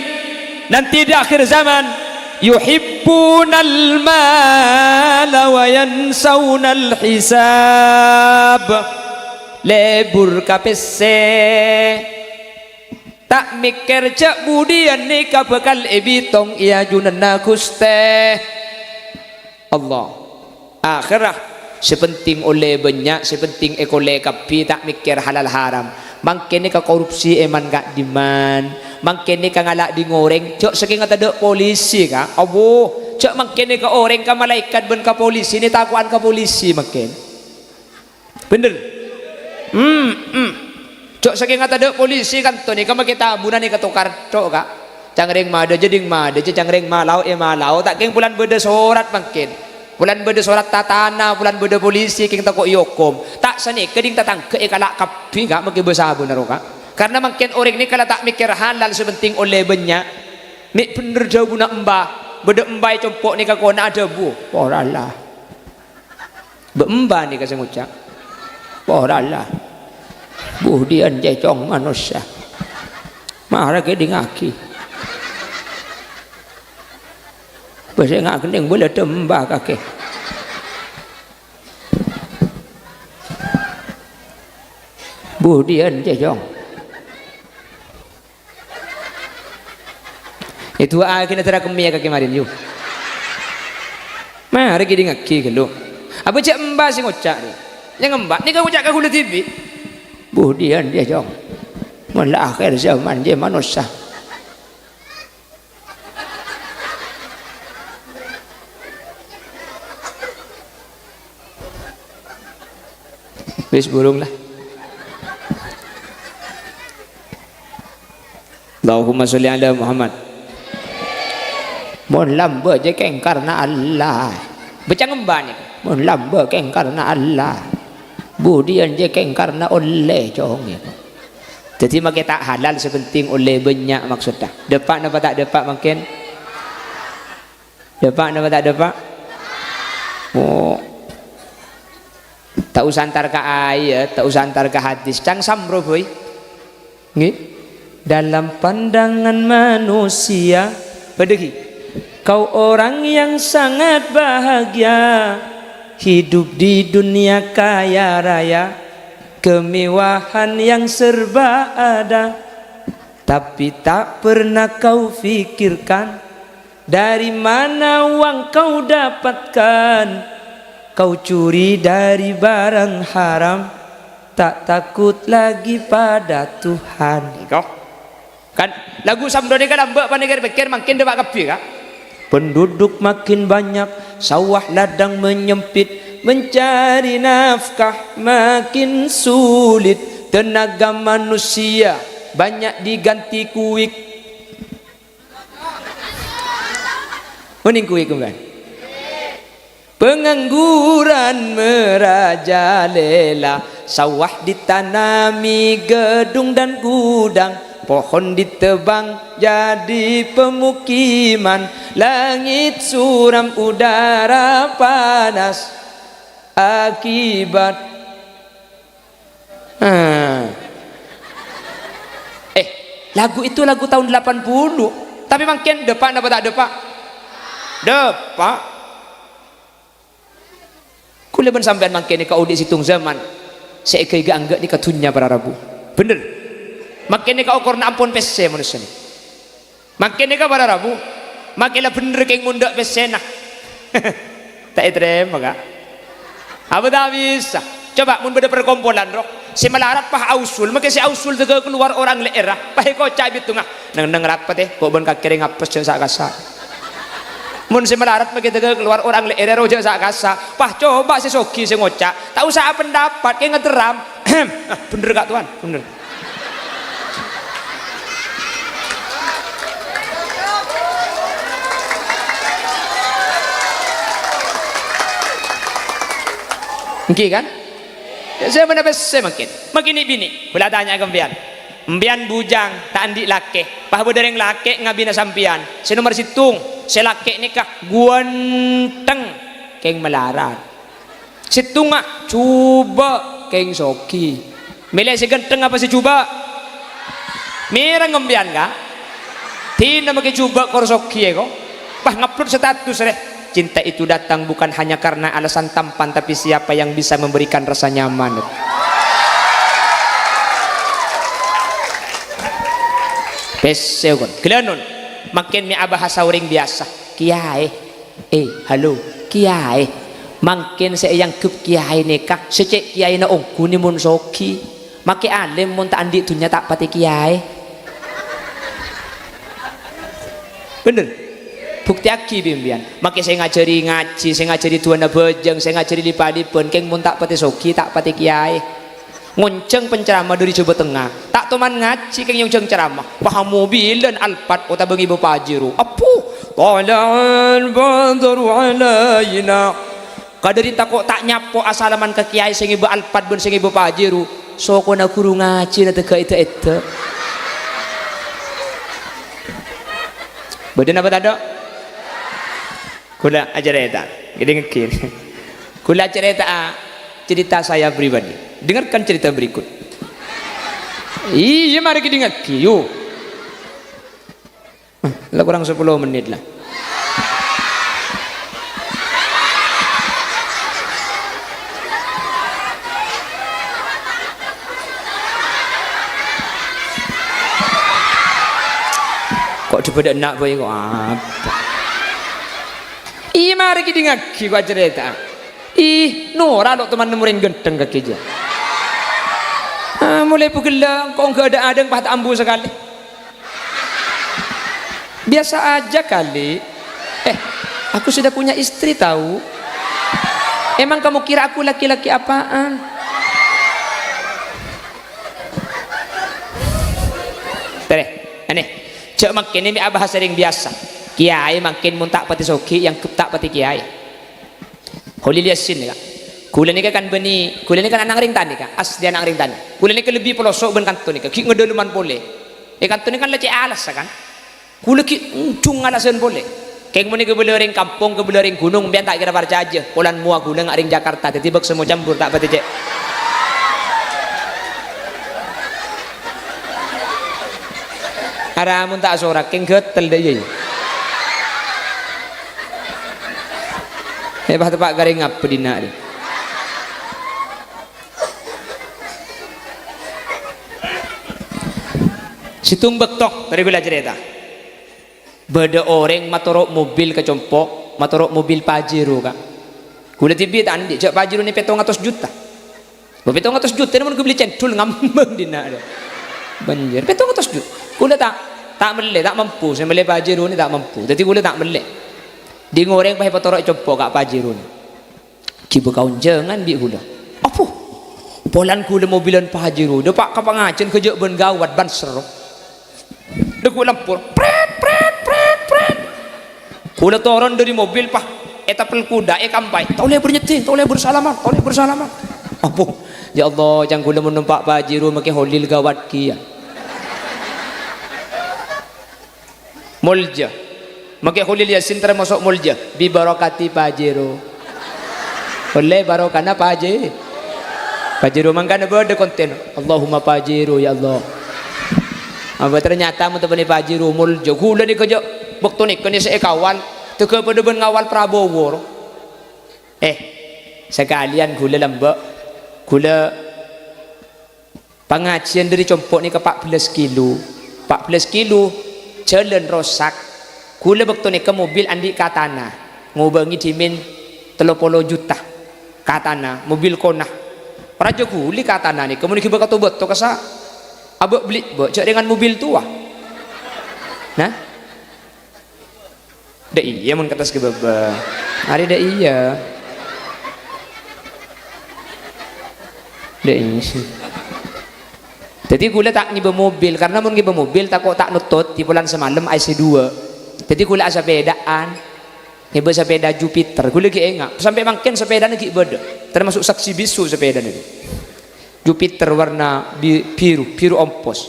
nanti di akhir zaman, "Yuhibbunal mala wa yansaunal hisab." Lebur ka pèssè. Ta' mèkkèr jâ' budiyân nèka bhâkal èbitong è ajunanna Ghustè Allah. Akhèrra, sè penting ollè bânnya', sè penting èkollè kabbhi, ta' mèkkèr halal haram. Mangkèn nèka korupsi èman ka'dimman. Mangkèn nèka ngala' ding orèng, jâ' sakènga tadâ' polisi, ka. Abbhu, jâ' mangkèn nèka orèng ka malaèkat bân ka polisi, nè tako'an ka polisi mangkèn. Bhender? Hmm, hmm. Jâ' sakènga tadâ' polisi kanto nèka makè tabuna nèka tokar tho', ka. Ca'na rèng madâ jâ ding madâ jâ, ca'na rèng malao è malao, ta' kèng polana bâdâ sorat mangkèn. Polana bâdâ sorat tatana, polana bâdâ polisi kèng tako' èokom. Ta' sanèka ding tatangghâ èkala' kabbhi, ka, makè bâsa bhender, ka. Karna mangkèn orèng nèka la ta' mèkkèr halal, sè penting ollè bânnya'. Mè' bhender dhâbuna emba, bâdâ emba è compo' nèka kona adhâbu, "Pora la." Bâ' emba nèka sè ngoca', "Pora la. Budiyân cècong manossa. Mara kèdingngaghi. Bâ' sè nga' kennèng bâlâ dâ' emba kakè. Budiyân cècong." Èdu'aaghi nèdhârrâ kemmèya ka kèmarèn, yu. Mara kèdingngaghi ghâllu. Apa jâ' emba sè ngoca', rè? Nyang emba, nèka ngoca' ka ghulâ dhibi'. Budiyân dhiyâ, Cong? Mon la akhèr zaman jâ manossa. Wis, burung lah. Allahumma sholli ala Muhammad. Mon lambâ' jâ kèng karna Allah. Bâca ngembâ nèka. Mon lambâ' kèng karna Allah. Budiyân jâ kèng karna ollè, Cong, ya. Dhâddhi makè ta' halal, sè penting ollè bânnya' maksodda. Dâpa' napa ta' dâpa' mangkèn? Dâpa' napa ta' dâpa'? Oh. Ta' osa entar ka ayat, ta' osa entar ka hadis. Cang samro, boy. Ngghi. Dalam pandangan manusia, padâ ghi. Kau orang yang sangat bahagia, hidup di dunia kaya raya, kemewahan yang serba ada. Tapi tak pernah kau fikirkan, dari mana uang kau dapatkan? Kau curi dari barang haram, tak takut lagi pada Tuhan. Nèka. Kan, lagu Samdoni kan lambâ' panèka pèkkèr mangkèn dâpa' kabbhi, Ka'. Penduduk makin banyak, sawah ladang menyempit, mencari nafkah makin sulit, tenaga manusia banyak diganti kuik. Mending kuwi, kembali. Pengangguran merajalela, sawah ditanami gedung dan gudang, pohon ditebang jadi pemukiman, langit suram udara panas akibat Ah. Eh, Lagu itu lagu tahun delapan puluh. Tapi mangkèn dâpa' napa ta' dâpa'? Dâpa'. Kaulâ bân sampèyan mangkèn nèka odi' sèttong zaman sè èghâ-èghâ angghâ' nèka dhunnya para rabu. Bhender. Mangkèn nèka okorna ampon pèssè manossa nèka. Mangkèn nèka para rabu, makè la bhender kèng mon dâ' pèssèna. Ta' ètarèma, Ka'? Apa ta' bisa? Coba mon bâdâ perkompolan, ro, sè malarat pas ausul, makè sè ausul dâgâ kalowar orèng lè'èrra, pas èkoca' è bidungnga, "Neng-neng rapet, è, ko' bân kakè rèng apes jhâ' sa'-kasa'." Mon sè malarat makè dâgâ kalowar orèng lè'èrra, ro, jhâ' sa'-kasa'. Pas coba sè soghi sè ngoca', "Ta' usa apendapat, kèng ngaterram." "Ah, bhender, Ka' Towan, bhender." Èngghi, kan? Yâ, sè mana pèssè mangkèn. Mangkèn nè'-binè', kaulâ atanya'a ka sampèyan. Sampèyan bujang, ta' andi' lakè. Pas bâdâ rèng lakè ngabina sampèyan. Sè nomer sèttong, sè lakè nèka ghântheng, kèng malarat. Sèttongnga jhubâ', kèng soghi. Mèlè sè ghântheng apa sè jhubâ'? Mèreng sampèyan, Ka'. Dinah makè jhubâ' kor soghi, è, ko'. Pas ngupload status, rè. "Cinta itu datang bukan hanya karena alasan tampan, tapi siapa yang bisa memberikan rasa nyaman." Pèssè, kon. Ghellâ' non. Mangkèn mè' abhâsa orèng biyasa. Kèyaè. Eh, halo, kèyaè. Mangkèn sè èangghep kèyaè nèka, sè cè' kèyaèna ongghu nè mon soghi. Makè alim mon ta' andi' dhunnya ta' patè kèyaè. Bhender? Buktèyaghi bi' sampèyan. Makè sè ngajhâri ngajhi, sè ngajhâri du'âna bhâjâng, sè ngajhâri lip-alipan, kèng mon ta' patè soghi, ta' patè kèyaè. Ngonjhâng penceramah dâri Jhâbâ Tengnga. Ta' toman ngajhi kèng nyonjhâng ceramah. Pas mobilan Alphard otabâ ngibâ Pajero. Apo? Thala'al badru alaina. Kadâri tako' ta' nyapo asalaman ka kèyaè sè ngibâ Alphard bân sè ngibâ Pajero. Sokona ghuru ngajhina dâgâ èdâ-èdâ. Bâdâ napa tadâ'? Kaulâ acarèta, kèdingngaghi. Kaulâ acarèta'a cerita saya pribadi. Dengarkan cerita berikut. Iyâ, mara kèdingngaghi, yu. La kurang sapolo mennit, la. Ko' dibâdâ enna' bhâi ko' apa? Iyâ, mara kèdingngaghi ko' acarèta'a. Ih, nora lo' toman nemmo rèng ghântheng kakè jâ. Ah, molaè bâghellâ' ko' èngghâ' adâ'-adâ' pas ta' ambu sakalè. Biasa aja kali. Eh, aku sudah punya istri tahu. Emang kamu kira aku laki-laki apaan? Terè, anè. Jhâ' mangkèn mè' abhâsa rèng biyasa. Kèyaè mangkèn mon ta' patè soghi, èangghep ta' patè kèyaè. Kholil Yasin, Ka'. Kaulâ nèka kan bânnè, kaulâ nèka kan ana' rèng tanè, Ka'. Asli ana' rèng tanè. Kaulâ nèka lebbi poloso' bân kanto nèka. Ghi' ngedaleman polè. È kanto nèka kan la cè' alas, kan. Kaulâ ghi' ujung alasan polè. Kèng mon è kabâlâ rèng kampong, kabâlâ rèng ghunong, sampèyan ta' kèra parcajâ. Polana mowa kaulâ nga' rèng Jakarta, dhâddhi bâk semua campur ta' patè cè'. Ara mon ta' asorak, kèng ghâtel dâ' iyâ, iyâ. È, pa-teppa' ka rèng apa dinna' rè? Sèttong bâkto, bâri' kaulâ carèta. Bâdâ orèng matoro' mobil ka compo', matoro' mobil Pajero, Ka'. Kaulâ dhibi' ta' andi', jhâ' Pajero nè pètto ngatos juta. Bâ, pètto ngatos juta nè mon ghâbli cendol ngambâng dinna', dâ. Bânjâr, pètto ngatos juta. Kaulâ ta', ta' mellè, ta' mampu, sè mellè Pajero nè ta' mampu. Dhâddhi kaulâ ta' mellè. Ding orèng pas èpatoro'è compo', Ka', Pajero nè. Ghibâ kaonjhângan bi' kaulâ. Apo? Polana kaulâ mobilan Pajero, dâpa' ka pangajhiyân ghâjâ' bân gawat, bân serro. Dâggu' lempor, prèt, prèt, prèt, prèt. Kaulâ toron dâri mobil, pas ètèpèl kodâ, èkampaè. "Ta' ollè bâr nyeddhi, ta' ollè bâr salaman, ta' ollè bâr salaman." Apo? Ya Allah, jhâ' kaulâ mon nompa' Pajero makè Kholil gawat kèya. Molja. Makè Kholil Yasin termasuk molja. Bibarokati Pajero. Ollè barokana Paje-, Pajero. Mangkana bâdâ konten. Allahumma Pajero, ya Allah. Apa ternyata mon teppa'na Pak Haji Romul, jâ' ghulâ nèka jâ' bâkto nèka nè sè èkawal, tèghâ padâ bân ngawal Prabowo. Eh, sakalèyan ghulâ lambâ', ghulâ pangajiyân dâri compo' nèka pa' bellâs kilo. Pa' bellâs kilo, jhâlân rosak. Ghulâ bâkto nèka mobil andi' katana, ngobângè dhimèn tello polo juta. Katana, mobil kona. Rajâ ghuli katana nèka, mon èghibâ ka to-bâto kassa' abâ' bellî, bâ', jâ' rèngan mobil towa. Nah? Dâ' iyâ mon kertas ka bâbâ. Arè dâ' iyâ. Dâ' iyâ. Dhâddhi ghulâ ta' ngibâ mobil, karna mon ngibâ mobil tako' ta' nottot, di polana samalem A C dua. Dhâddhi ghulâ asapèdaan. Ngibâ sapèda Jupiter. Ghulâ ghi' enga', sampè' mangkèn sapèdana ghi' bâdâ. Termasuk saksi bisu sapèdana. Jupiter warna bi-, biru, biru ompos.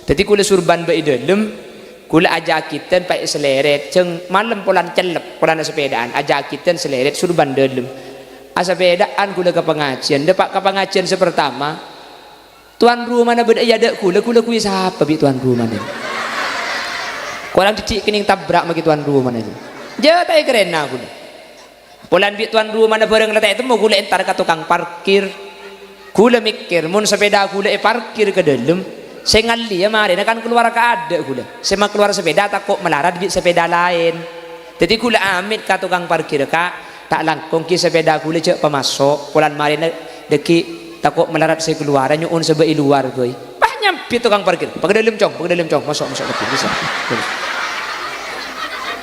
Dhâddhi ghulâ surban bâ' è dâlem, ghulâ ajâ akitèn paè salèrèt, jhâng malem polana cellep, polana sapèdaan, ajâ akitèn salèrèt surban dâlem. Asapèdaan ghulâ ka pangajiyân, dâpa' ka pangajiyân sè partama, towan romana bâdâ è adâ' ghulâ, ghulâ kuwi sapa bi' towan romana? Korang dhiddhi' kennèng tabrak maghi towan romana jâ. Jâ' ta' èkarèna ghulâ. Polana bi' towan romana bhârâng la ta' ètemmo, ghulâ entar ka tokang parkir. Ghulâ mèkkèr, mon sapèda ghulâ èparkir ka dâlem, sè ngallèya marèna kan kalowar ka adâ' ghulâ. Sè makalowar sapèda tako' malarat bi' sapèda laèn. Dhâddhi ghulâ amèt ka tokang parkir, "Ka', ta' langkong ghi sapèda ghulâ jâ' pamaso', polana marèna dhâggi' tako' malarat sè kalowara, nyo'on sabâ' è lowar, bhâi." Pas nyambit tokang parkir, "Pagâ dâlem, Cong, pagâ dâlem, Cong, maso', maso', dhâggi' bisa." Terros,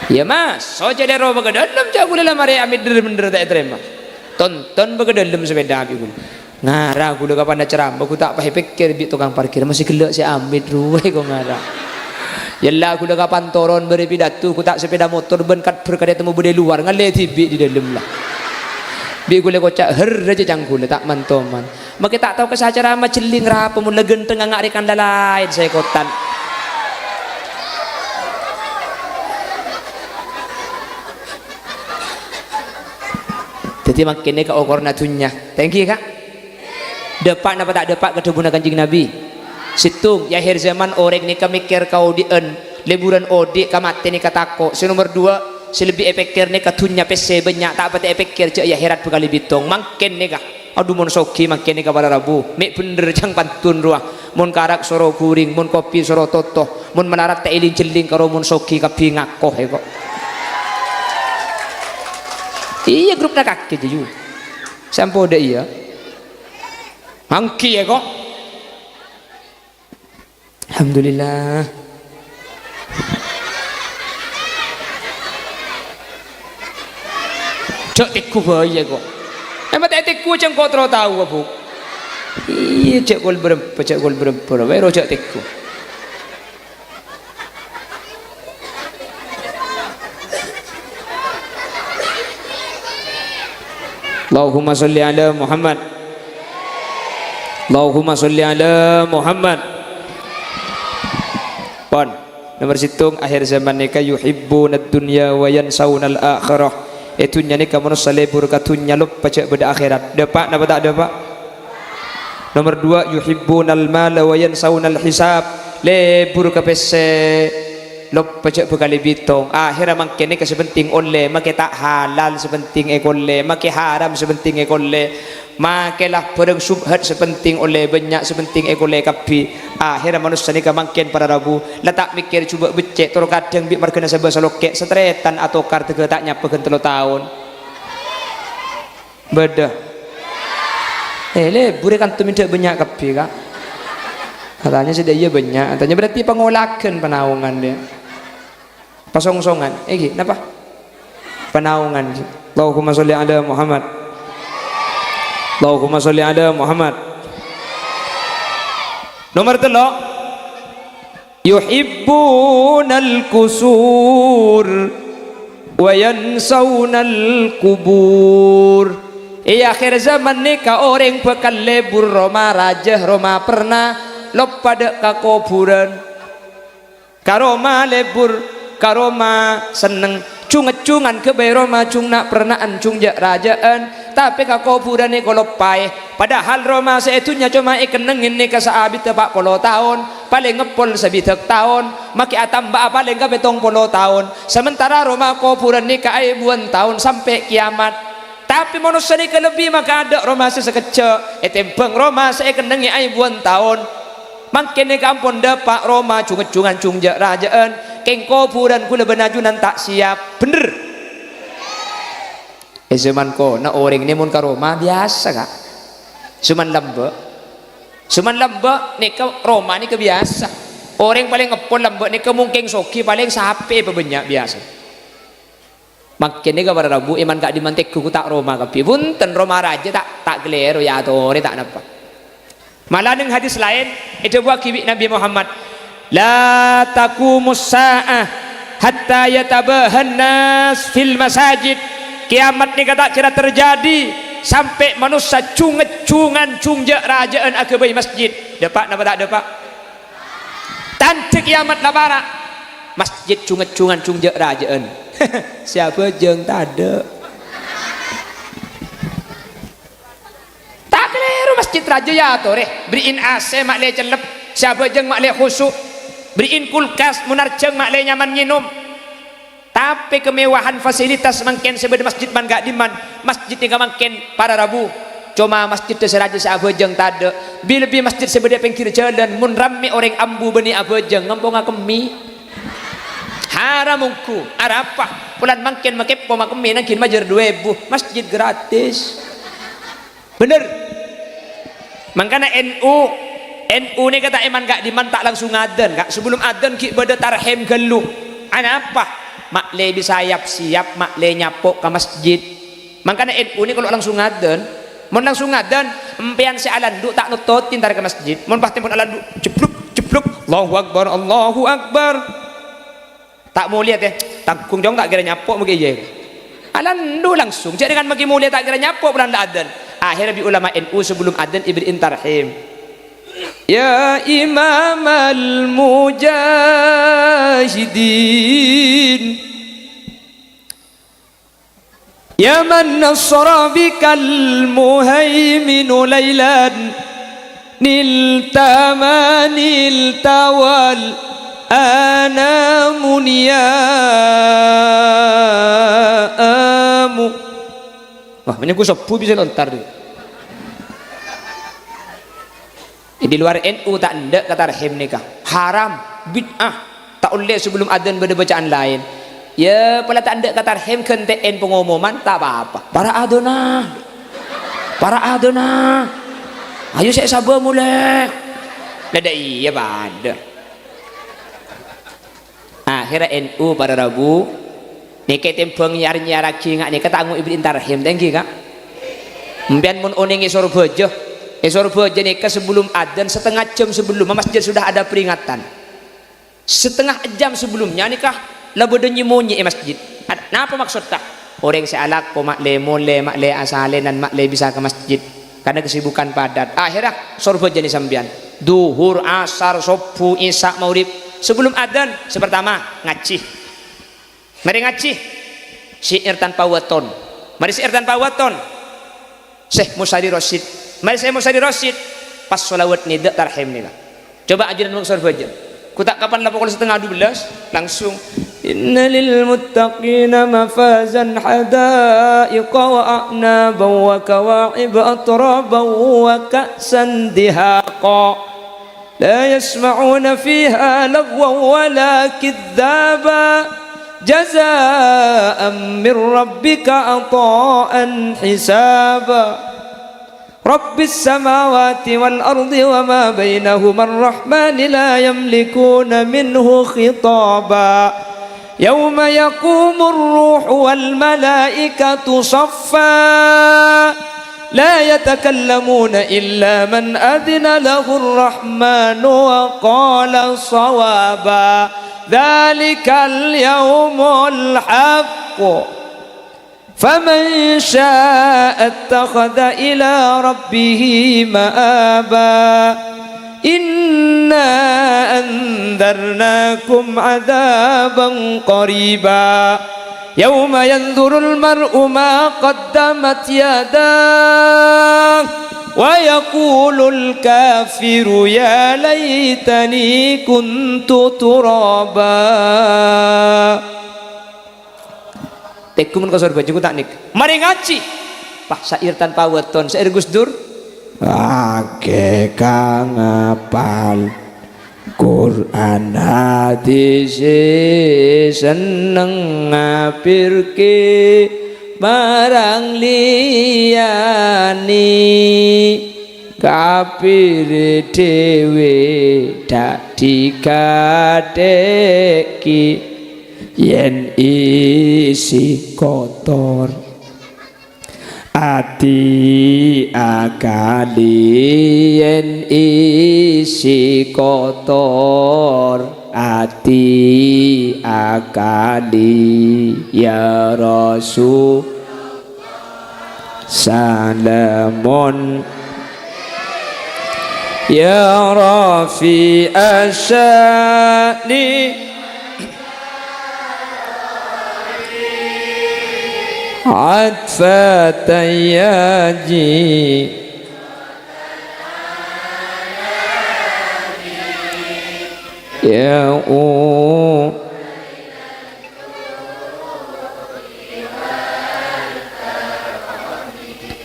"Iyâ, maso', jârèya ro pagâ dâlem, jâ' ghulâ la marè amèt dhâr-bhendhâr ta' ètarèma." Tonton pagâ dâlem sapèda bi' ghulâ. Ngara ghulâ kapan acaramma, ghu ta' pas èpèkkèr bi' tokang parkir, masih ghellâ' sè amèt rowa ko ngara. Yella ghulâ kapan toron bâri' pidato, ghu ta' sapèda motor bân kat-, bâr kadhi ètemmo bâdâ è lowar, ngallè dhibi' è dâlem la. Bi' ghulâ koca' herra cacang ghulâ, ta' man-toman. Makè ta' tao ka sè acaramma jhelling rapa mon la ghântheng nga' rèkan la laèn sè kotan. Dhâddhi mangkèn nèka okoranna dhunnya. Tèngghi, Ka'? Dâpa' napa ta' dâpa' ka dhâbuna Kanjeng Nabi? Sèttong, è ahèr zaman orèng nèka mèkkèr kaodi'ân, lebbhurân odi', ka matè nèka tako'. Sè nomer duwâ', sè lebbi èpèkkèr nèka dhunnya pèssè bânnya', ta' patè èpèkkèr jâ' è ahèrat bhâkal èbitong. Mangkèn nèka. Adhu, mon soghi mangkèn nèka para rabu, mè' bhendher cang pantun rowa. Mon karak soro ghuring, mon kopi soro toto, mon malarat ta' èling-jhelling karo mon soghi kabbhi ngako, è ko'. Iyâ, grupna kakè jâ, yu. Sampo dâ' iyâ. Manggi, è ko'. Alhamdulillah. Jâ' tèngghu bhâi, è ko'. Emma ta' tèngghu jâ' engko' terro taowa, Bu. Iyâ, jâ' kol bârâmpa, jâ' kol bârâmpa, bâi ro jâ' tèngghu. Allahumma sholli ala Muhammad. Allahumma sholli ala Muhammad. Pon, nomer sèttong, akhir zaman nèka yuhibbunad dunya wa yansaunal akhirah. È dhunnya nèka manossa lebur ka dhunnya, loppa jâ' bâdâ akhèrat. Dâpa' napa ta' dâpa'? Nomer duwâ', yuhibbunal mala wa yansaunal hisab. Lebur ka pèssè, loppa jâ' bhâkal èbitong. Akhèrra mangkèn nèka sè penting ollè, makè ta' halal sè penting èkollè, makè haram sè penting èkollè, makè la bhârâng syubhat sè penting ollè bânnya', sè penting èkollè kabbhi. Akhèrra manossa nèka mangkèn para rabu, la ta' mèkkèr jhubâ' beccè', tor kadhâng bi' marghâna sabâ salokè', satarètan atokar tèghâ ta' nyapa ghân tello taon. Bâdâ. Eh, lebur è kanto mènta bânnya' kabbhi, Ka'. Katanya sè dâ' iyâ bânnya', katanya berarti pangolaghân panaongan dâ'. Pasongsongan. Èngghi, napa? Panaongan. Allahumma sholli ala Muhammad. Allahumma sholli ala Muhammad. Nomer tello'. Yuhibbunal qusur wa yansaunal qubur. È akhir zaman nèka orèng bhâkal lebur roma rajâ, roma perna, loppa dâ' ka kobhurân. Ka roma lebur, ka roma senneng, jung-ejjungan ghâbây roma, jung na'-perna'an, jung jâ'-rajâ'ân, Tapè ka kobhurân nèka loppaè. Padahal roma sè è dhunnya coma èkennengngè nèka saabiddhâ pa' polo taon, palèng ngeppol sabidhâk taon, makè atamba'a palèng ka pèttong polo taon. Sementara roma kobhurân nèka aèbuwân taon sampè' kèyamat. Tapè manossa nèka lebbi makaadâ' roma sè sakejjhâ' ètèmbhâng roma sè èkennengngè aèbuwân taon. Mangkèn nèka ampon dâpa' roma jung-ejjungan jung jâ'-rajâ'ân, kèng kobhurân ghulâ bân ajunan ta' siap. Bhender? È zaman kona orèng nè mon ka roma biyasa, Ka'. Coma lambâ'. Coma lambâ' nèka roma nèka biyasa. Orèng palèng ngeppol lambâ' nèka mungkin soghi palèng sapè pabânnya' biyasa. Mangkèn nèka para rabu è man ka'dimman tèggu ta' roma kabbhi. Bhunten roma rajâ ta', ta' kalèro ya atorè ta' napa. Mala neng hadis laèn, èdhâbuwâghi bi' Nabbhi Muhammad, "La taqumus sa'ah hatta yatabahan nas fil masajid." Kèyamat nèka ta' kèra terjadi sampè' manossa jung-ejjungan jung jâ'-rajâ'ân aghâbây masjid. Dâpa' napa ta' dâpa'? Tandhâ kèyamat la para'. Masjid jung-ejjungan jung jâ'-rajâ'ân. Sè abhâjâng tadâ'. Ta' kalèro masjid rajâ ya atorè, bâri'in A C ma'lè cellep, sè abhâjâng ma'lè khusu', bâri'in kulkas, mon arjhâng ma'lè nyaman ngènom. Tapè kamewahan fasilitas mangkèn sè bâdâ masjid man ka'dimman, masjid nèka mangkèn para rabu. Coma masjid sè rajâ sè abhâjâng tadâ', bi-, lebbi masjid sè bâdâ è pèngghir jhâlân, mon rammè orèng ambu bânnè abhâjâng, ngamponga kemmè. Haram ongghu, arapa? Polana mangkèn makèppo makemmè nangghing majâr du èbu, masjid gratis. Bhender. Mangkana N U, N U nèka ta' è man ka'dimman ta' langsung adzan, Ka'. Sabellum adzan ghi' bâdâ tarhim ghâllu. Anapa? Ma'lè bisa yap-siyap, ma'lè nyapo' ka masjid. Mangkana N U nèka lo' langsung adzan. Mon langsung adzan, empèyan sè alandu' ta' nottodhi entar ka masjid. Mon pas tempon alandu', jebluk, jebluk, Allahu Akbar, Allahu Akbar. Ta' molèya, tè. Tangghung jhung ta' kèra nyapo' mangkè iyâ. Alandu' langsung. Jhâ' dhing kan mangkè molèya ta' kèra nyapo' polana la adzan. Akhèrra bi' ulama N U sabellum adzan èberri'in tarhim. Ya Imamal Mujahidin. Ya man nasara bikal muhaiminu lailan, nilta ma nilta wal anamu niyamu. Wah, mènangka sobbhu bisa lontar. Di luar N U ta' endâ' ka tarhim nèka. Haram, bid'ah. Ta' ollè sabellum adzan bâdâ bacaan laèn. Yâ, pola ta' endâ' ka tarhim ghântè'èn pangomoman, ta' pa-apa. Para' adhâna. Para' adhâna. Ayo sè sabâ molè. Lah, dâ' iyâ padâ. Akhèrra N U para rabu, nèka tèmbhâng nyar-nyarraghi nga' nèka ta' ango' èberri'in tarhim, ta' ènggi, Ka'? Empèyan mon onèng è Sorbhâjâ, è Sorbhâjâ nèka sabellum adzan, setengah jam sebelumnya masjid sudah ada peringatan. Setengah jam sebelumnya nèka la bâdâ nyè-monyè è masjid. Ad-, napa maksodda? Orèng sè alako ma'lè molè, ma'lè asalènan, ma'lè bisa ka masjid. Karena kesibukan padat. Akhèrra Sorbhâjâ nè sampèyan. Duhur, asar, sobbhu, isya, maghrib. Sebelum adzan, sè partama, ngajhi. Marè ngajhi. Syi'ir tanpa weton. Marè syi'ir tanpa weton. Syekh Musari Rasyid. Marè Syekh Musari Rasyid. Pas shalawat nèdâ' tarhim nèka. Coba ajunan maksor bhâjâ. Ghu ta' kapan la pokol setengah dua belas, langsung. Inna lil muttaqina mafazan hadaiqa wa a'naban wa kawa'iba atraban wa ka'san dihaqa. La yasma'una fiha lagwan wa la kidhdhaba. Jazaan min rabbika ata'an hisaba. Rabbis samawati wal ardi wa ma bainahuma ar-rahmani la yamlikuna minhu khitaba. Yauma yaqumur ruhu wal malaikatu saffa. La yatakallamuna illa man adzina lahur rahmanu wa qala shawaba. Dzalikal yaumul haqq. Faman syaa'a ittakhadha ila rabbihi ma'aba. Inna andzarnakum adzaban qariba. Yauma yanzurul mar'u ma qaddamat yadah, wa yaqulul kafiru ya laitani kuntu turaba. Tèghu mon ka sor bhâjhu ta' nèka. Marè ngajhi. Pas syair tanpa weton, syair Gus Dur. Akè kang apal Qur'an hadis, senneng ngabherraghi marang liyane. Kafir dhewe ta' digathè'aghi yen isi kotor. Ati akali yen isi kotor, ati akali ya Rasul. Salamun ya Rafi asyani. Atfatan yaji. Ya u.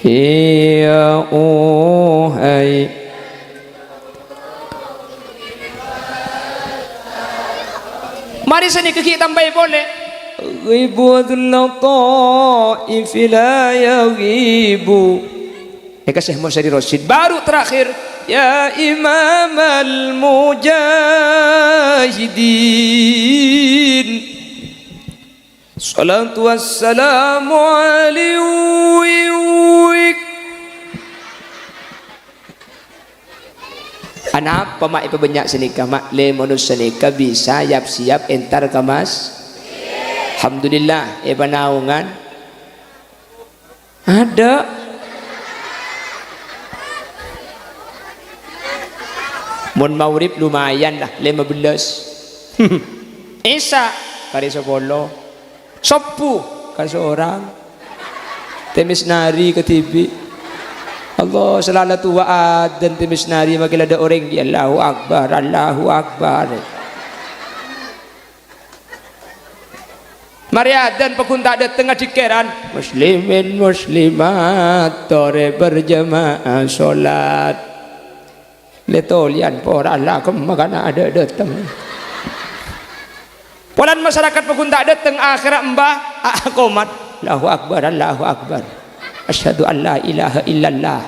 Ya u hai. Marè sanèka ghi' tambaè polè. Ghibu adzul lataifi la yaghibu. Nèka Syekh Musyari Rasyid. Baru terakhir, ya imamal mujahidin. Shalatu wassalamu alaihi. Anapa ma' èpabânnya' sanèka, ma'? Lè manossa nèka bisa yap-siyap entar ka mas-, Alhamdulillah, èpanaongan. Adâ'. Mon maghrib lumayan lah, lèma bellâs. Isya, karè sapolo. Sobbhu, kasorang. Tèmès narè kadhibi'. Allah, sè la towa adzan tèmès narè, makè la adâ' orèng, "Allahu Akbar, Allahu Akbar." Marè adzan paggun ta' dâteng adhikèran, "Muslimin muslimat, torè berjamaah sholat." Lè tolèyan pora la kemma kana adâ' dâteng. Polana masyarakat paggun ta' dâteng, akhèrra emba a-, akomat. Allahu Akbar, Allahu Akbar. Asyhadu an la ilaha illallah.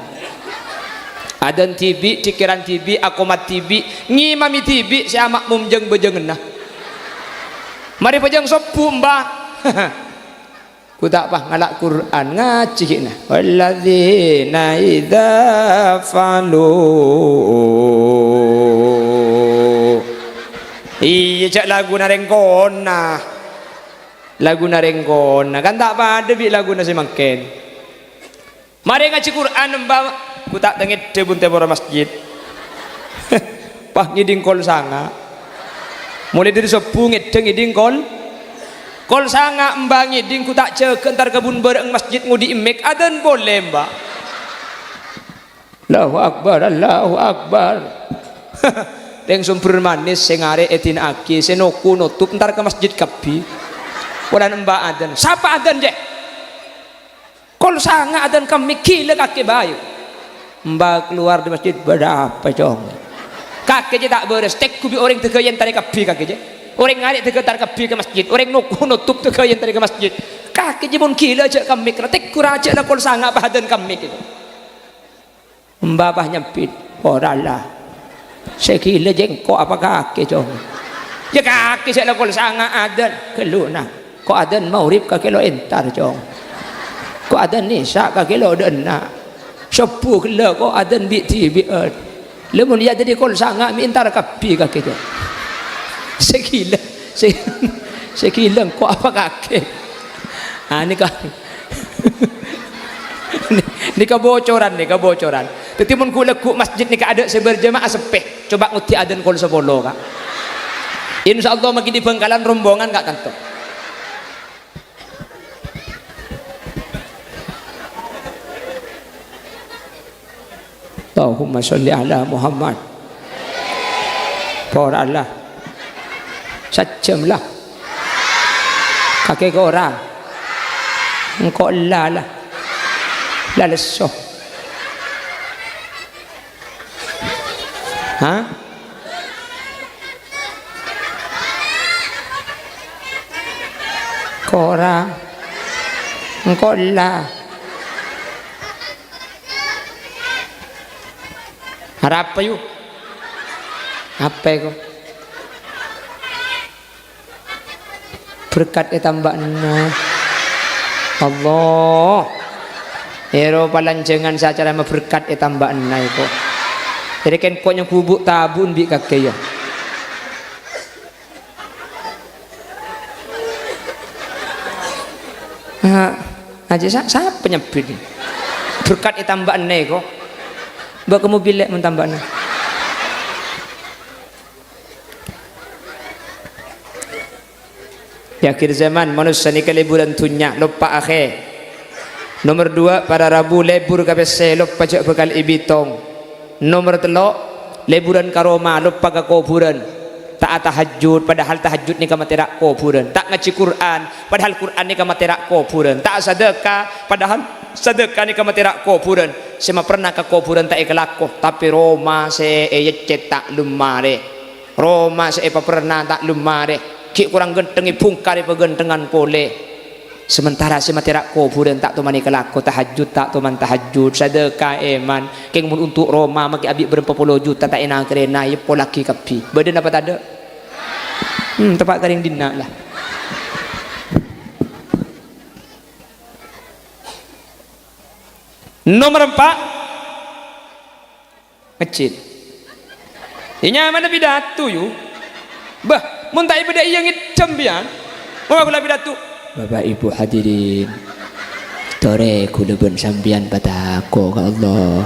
Adzan dhibi', dhikèran dhibi', akomat dhibi', ngimami dhibi', sè amakmum jâng-bâjânganna. Marè pajâng sobbhu, emba. Ghu ta' pas ngala' Qur'an, ngajhi ghi'na. Walladzina idza fa'alu. Iyâ, jhâ' laguna rèng kona. Laguna rèng kona. Kan ta' padâ bi' laguna sè mangkèn. Marè ngajhi Qur'an, emba, ghu ta' tangèdhâ bun tèmorra masjid. Pas ngèdhing kol sanga'. Molaè dhâri sobbhu ngèdhâ ngèdhing kol. Kol sanga', emba, ngèdhing ghu ta' jâgâ entar ka bun bârâ'eng masjid ngodhi'i mik, adzan polè, emba. Allahu Akbar, Allahu Akbar. Rèng Sombher Manis sè ngarè' èdina'aghi, sè noko notop entar ka masjid kabbhi. Polana emba adzan. Sapa adzan, jè? Kol sanga' adzan ka mik, ghilâ kakè bhâi. Emba kalowar dâri masjid, "Bâdâ apa, Cong?" Kakè jè ta' bârâs, tèghu bi' orèng dâgâ èntarè kabbhi kakè jè. Orèng ngarè' dâgâ èntar kabbhi ka masjid, orèng noko notop dâgâ èntarè ka masjid. Kakè jè mon ghilâ jhâ' ka mik, tèghu ra jhâ' la kol sanga' pas adzan ka mik. Emba pas nyambit, "Ora la. Sè ghilâ jè engko' apa kakè, Cong?" "Yâ kakè sè la kol sanga' adzan." "Ghâllu, na. Ko' adzan maghrib kakè lo' entar, Cong. Ko' adzan isya kakè lo' dâ' enna'. Sobbhu ghellâ' ko' adzan bi'-dhibi'ân. Lha mon iyâ dhâddhi kol sanga' mè' entar kabbhi kakè, Cong." Sè ghilâ, sè, sè ghilâ engko' apa kakè? Ah, nèka. Nèka bocoran, nèka bocoran. Dhâddhi mon ghu-, lagghu' masjid nèka adâ' sè berjamaah seppè, coba ngodhi adzan kol sapolo, Ka'. Insyaallah maghi dhi Bangkalan rombongan, Ka', tanto. Allahumma sholli ala Muhammad. Pora la. Sajjhâm la. Kakè korang. Engko' la la. La lesso. Ha? Korang. Engko' la. Arapa, yu? Apa ko? Berkat ètambâ'âna. Allah. Èro palanjhângan sè acara ma' berkat ètambâ'âna èko. Dhâddhi kèng ko' nyanggubu' tabu'na bi' kakè, ya. Ah, aja sa-, sapa nyebbhit? Berkat ètambâ'âna èko. Bâ' ka mobil lè' mon tambâ'âna. È akhir zaman, manossa nèka lèbhurân dhunnya, loppa akhè. Nomer dua, para rabu lèbhur ka pèssè, loppa jhâ' bhâkal èbitong. Nomer tello', lèbhurân ka roma, loppa ka kobhurân. Ta' atahajjud, padahal tahajjud nèka matèra' kobhurân. Ta' ngajhi Qur'an, padahal Qur'an nèka matèra' kobhurân. Ta' asadhâka, padahal sadhâka nèka matèra' kobhurân. Sè ma' pernah ka kobhurân ta' èkalako, tapè roma sè èeccèt ta' lem marè. Roma sè èpaperna ta' lem marè, ghi' korang ghântheng èbhungkar èpaghânthengan polè. Sementara sè matèra' kobhurân ta' toman èkalako, tahajjud ta' toman tahajjud, sadhâka èman, kèng mon onto' roma makè abi' bârâmpa polo juta ta' èna-karèna, èppollaghi kabbhi. Bâdâ napa tadâ'? Hmm, teppa' ka rèng dinna' la. Nomer empa'. Ngejjit. Iyâ nyamana pidato, yu. Bâh, mon ta' èpadâ iyâ ngèddhâm, sampèyan. Mon kaulâ pidato, "Bapak Ibu hadirin, torè kaulâ bân sampèyan patako ka Allah.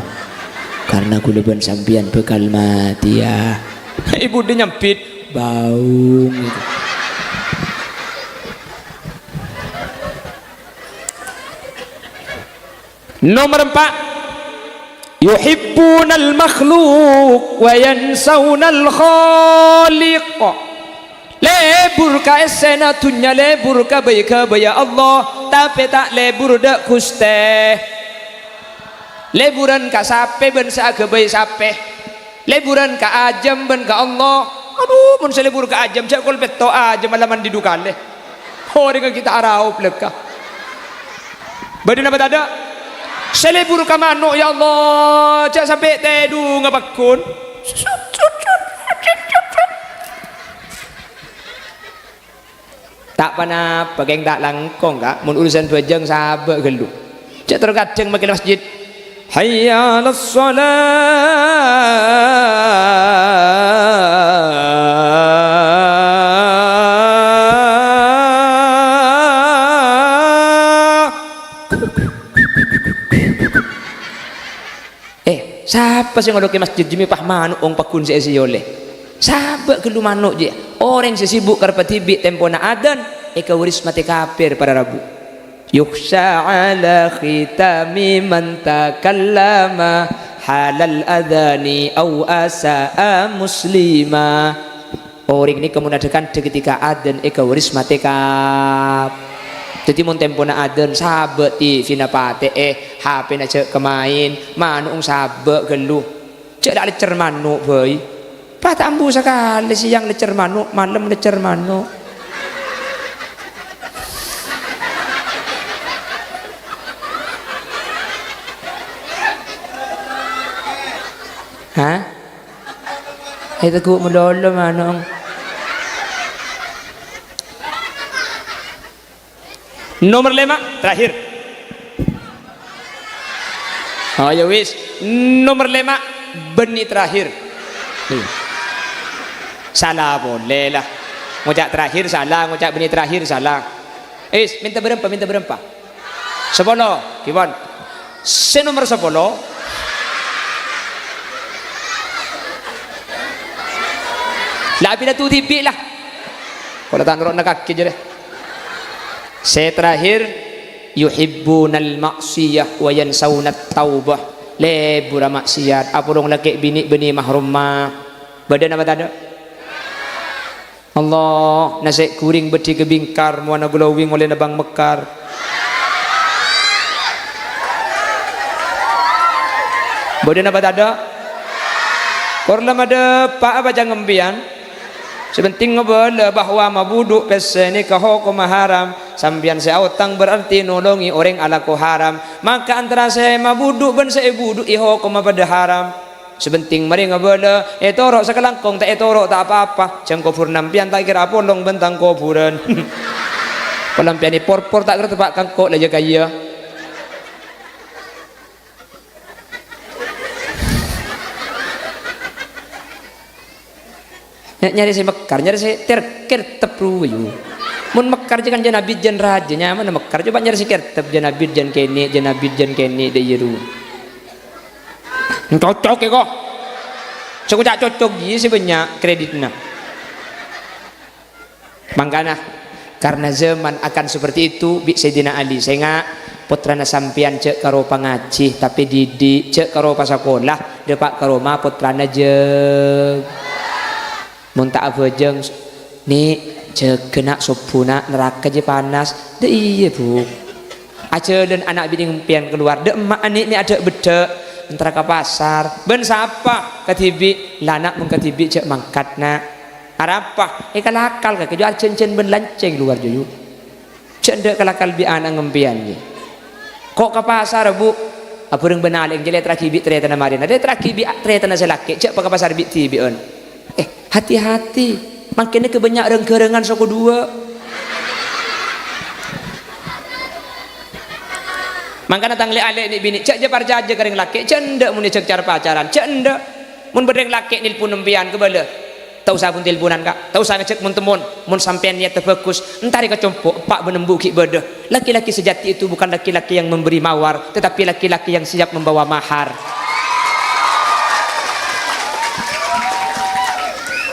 Karena kaulâ bân sampèyan bhâkal matèya." Ibu dhi nyambit, "Baung." Nomer empa', "Yuhibbunal makhluq wa yansaunal khaliq." Lebur ka essena dunnya, lebur ka bhâi-ghâbâyâ Allah, tapè ta' lebur dâ' Ghustè. Leburan ka sapè bân sè aghâbây sapè. Leburan ka ajâm bân ka Allah. Adhu, mon sè lebur ka ajâm, jhâ' kol pètto' ajâm la mandi du kalè. Orèngnga ghi' ta' araop lèkka. Bâdâ napa tadâ'? Sè lebur ka mano', ya Allah, jhâ' sampè' tèdungnga pagghun. Ta' ponapa, kèng ta' langkong, Ka'. Mon urusan bhâjâng, sabâ' ghâllu. Jhâ' terro kadhâng makè masjid. Hayya 'alas shalah. Eh, sapa sè ngolokè masjid jiyâ mèppa mano' ong pagghun sè èsèyolè? Sabâ' ghâllu mano' jiyâ. Orèng sè sibuk karebbhâ dhibi' tempona adzan, èkabâris matè kafir para rabu. Yukhsha 'ala khitami man takallama halal adzani aw asa'a muslima. Orèng nèka mon adhâ-kandhâ ketika adzan èkabâris matè kap-, dhâddhi mon tempona adzan, sabâ' T V-na patè'è, H P-na jhâ' kamaèn, mano' sabâ' ghâllu. Jhâ' la leccer mano' bhâi. Pas ta' ambu sakalè, sèyang leccer mano', malem leccer mano'. Hah? Ètegghu' malolo mano'. Nomer lèma', terakhir. Oh, ya wis. Nomer lèma', bânnè terakhir. Iyâ. Sala polè la. Ngoca' terakhir sala, ngoca' bânnè terakhir sala. Wis, mènta bârâmpa, mènta bârâmpa. Sapolo, ghi pon. Sè nomer sapolo. La, pidato dhibi' la. Kaulâ ta' noro' nèka'aghi jârèya. Sè terakhir, yuhibbunal ma'siyah wa yansaunat taubah. Lebura maksiat, apolong lakè' binè' bânnè mahromma. Bâdâ napa tadâ'? Allah, nasè' ghuring bâddhi ka Bingkar, mowana glowing ollèna bâng mekkar. Bâdâ napa tadâ'? Kor la madâpa' apa ca'na sampèyan? Sè pentèng ngabâlâ bahwa mabudhu' pèssè nèka hokomma haram. Sampèyan sè aotang berarti nolongè orèng alako haram. Maka antara sè mabudhu' bân sè èbudhu'i hokomma padâ haram. Sè pentèng marè ngabâlâ, ètoro' sakalangkong ta' ètoro' ta' pa-apa. Jâng kobhurrâ sampèyan ta' kèra apolong bân tang kobhurân. Polana sampèyan èporpor ta' kèra teppa' kangko' la iyâ ka'iyâ. Nya-, nyarè sè mekkar, nyarè sè ter-, kertep rowa, yu. Mon mekkar jâ kan jân abit jân rajâ, nyamana mekkar. Coba nyarè sè kertep, jân abit jân kènè', jân abit jân kènè', dâ' iyâ rowa. Cocok è, ko'. Sè ngoca' cocok, iyâ sè bânnya' kreditna. Mangkana, karena zaman akan seperti itu, bi' Sayyidina Ali, "Sènga', pottrana sampèyan jâ' karo pangajhi, tapè didik, jâ' karo pasakola, dâpa' ka roma pottrana jâ-," Mon ta' abhâjâng, "Nè', jâgâ, na', sobbhu, na', naraka jâ panas." "Dâ' iyâ, Bu'." Ajhâlân ana' binè' sampèyan kalowar, "Dâ' emma', Nè', mè' adâ'-beddhâ', entara ka pasar." "Bân sapa?" "Kadhibi'." "La, na', mon kadhibi' jâ' mangkat, na'." "Arapa?" "Èkal-akal kakè, jâ' arjhânjhiyân bân lancèng lowar, jâ, yu." "Jâ' endâ' kal-akal bi' ana' sampèyan, yâ." "Ko' ka pasar, Bu'." "Abhâreng bân alè'eng, jâ' lèterraghi bi' tarètanna marèna. Lèterraghi bi' tarètanna sè lakè', jâ' pa-, ka pasar bi'-dhibi'ân." Eh, hati-hati. Mangkèn nèka bânnya' rang-ghârângan soko duwâ'. Mangkana tang lè'-alè' nè' binè', jâ', jâ' parcajâ ka rèng lakè', jâ' endâ' mon èjhâk car-pacaran, jâ' endâ'. Mon bâdâ rèng lakè' nelpon sampèyan, kabâlâ. Ta' osa pon-telponan, Ka'. Ta' osa ngajhâk mon-temmon. Mon sampèyan niyadda bhâghus, entarè ka compo', eppa' bân embu' ghi' bâdâ. Laki-laki sejati itu bukan laki-laki yang memberi mawar, tetapi laki-laki yang siap membawa mahar.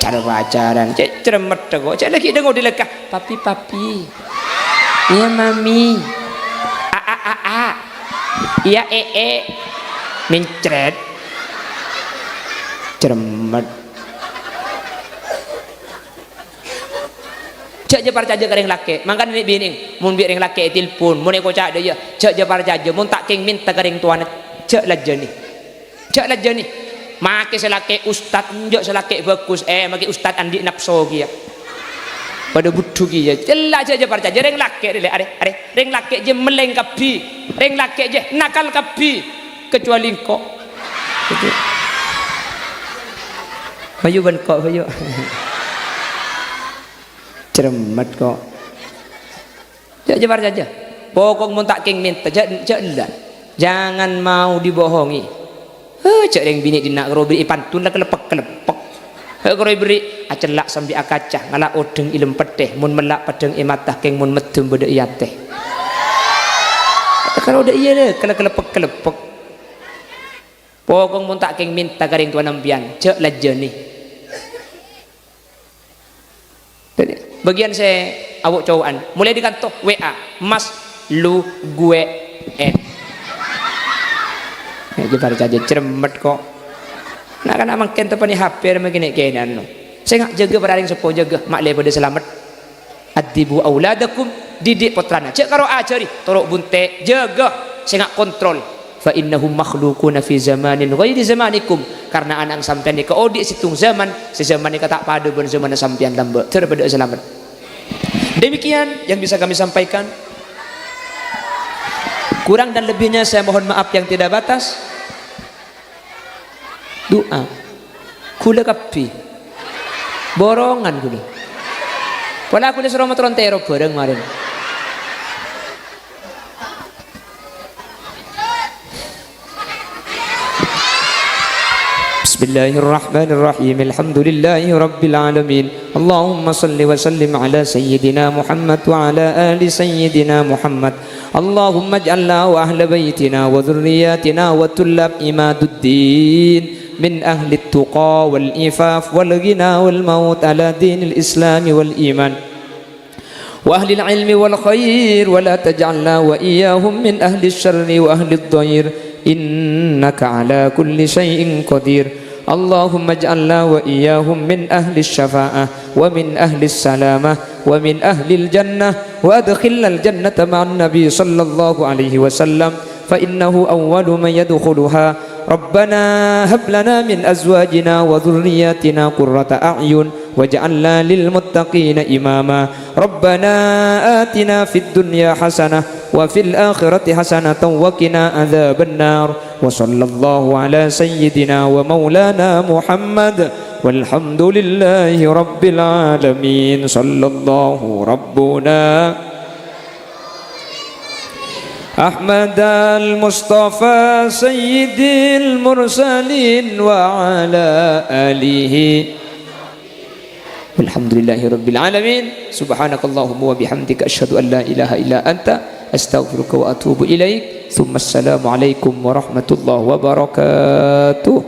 Car-pacaran, cè' cermet ko'. Cè' lagi dengo dileka. "Papi, papi." "Iya, Mami." "A, a, a, a." "Iya, e, e." Mencret. Cermet. Jâ', jâ' parcajâ ka rèng lakè'. Mangkana nè' binè', mon bi' rèng lakè' ètelpon, mon èkoca' dâ' iyâ, jâ', jâ' parcajâ. Mon ta' kèng mènta ka rèng towana, jâ' lajjhâni. Jâ' lajjhâni. Makè sè lakè' ustad, enjâ' sè lakè' bhâghus. Eh, makè ustad andi' napso kèya. Padâ budhu kèya. Cella' jâ', jâ' parcajâ. Rèng lakè' rè, arè, arè. Rèng lakè' jâ' mellèng kabbhi. Rèng lakè' jâ' nakal kabbhi. Kecuali engko'. Bâyu bân ko', bâyu. Cermet ko'. Jâ', jâ' parcajâ. Pokok mon ta' kèng mènta, jâ', jâ' ella. Jangan mau dibohongi. Heh, jâ' rèng binè' dinna' karo bherri' pantun la kaleppek-kaleppek. Heh, karo bherri' acella' sambi akaca, ngala' odheng è lem pettè, mon mella' peddhâng è mata, kèng mon meddhem bâdâ è atè. Karo dâ' iyâ la, kala kaleppek-kaleppek. Pokok mon ta' kèng mènta ka rèng towana sampèyan, jâ' lajjhâni. Bâgiyân sè awo' cowo'an, molaè dâri kanto, W A, "Mas, lu, gue, en." Jâ' parcajâ, cermet ko'. Na'-kana' mangkèn teppanè H P rè mangkèn kènè'an, no. Sènga' jâgâ para rèng seppo, jâgâ, ma' lè padâ salamet. "Addibu auladakum," didik pottrana. Jâ' karo ajhâri, toro' bunte', jâgâ, sènga' kontrol. "Fa innahum makhluquna fi zamanin ghairi zamanikum." Karna ana' sampèyan nèka odi' sèttong zaman, sè zaman nèka ta' padâ bân zamanna sampèyan lambâ'. Jâr padâ salamet. Demikian yang bisa kami sampaikan. Kurang dan lebihnya saya mohon maaf yang tidak batas. Du'a. Ghulâ kabbhi. Borongan ghulâ. Pola ghulâ soro motoron tèro bhârâng marèn. Bismillahirrahmanirrahim. Alhamdulillahirabbil alamin. Allahumma shalli wa sallim ala sayyidina Muhammad wa ala ali sayyidina Muhammad. Allahumma ij'alna wa ahla baitina wa dzurriyyatina wa tullab Imaduddin min ahli tuqa wal ifaf wal ghina wal maut ala dinil islami wal iman, wa ahlil ilmi wal khair, wa la taj'alna wa iyyahum min ahli syarri wa ahli dhair. إنك على كل شيء قدير. اللهم اجعلنا وإياهم من أهل الشفاعة ومن أهل السلامة ومن أهل الجنة، وأدخلنا الجنة مع النبي صلى الله عليه وسلم، فإنه أول من يدخلها. ربنا هب لنا من أزواجنا وذرياتنا قرة أعين واجعلنا للمتقين إماما. ربنا آتنا في الدنيا حسنة وفي الآخرة حسنة وقنا عذاب النار. وصلى الله على سيدنا ومولانا محمد والحمد لله رب العالمين. صلى الله ربنا أحمد المصطفى سيد المرسلين وعلى آله. والحمد لله رب العالمين. سبحانك اللهم وبحمدك، أشهد أن لا إله إلا أنت، أستغفرك وأتوب إليك. ثم السلام عليكم ورحمة الله وبركاته.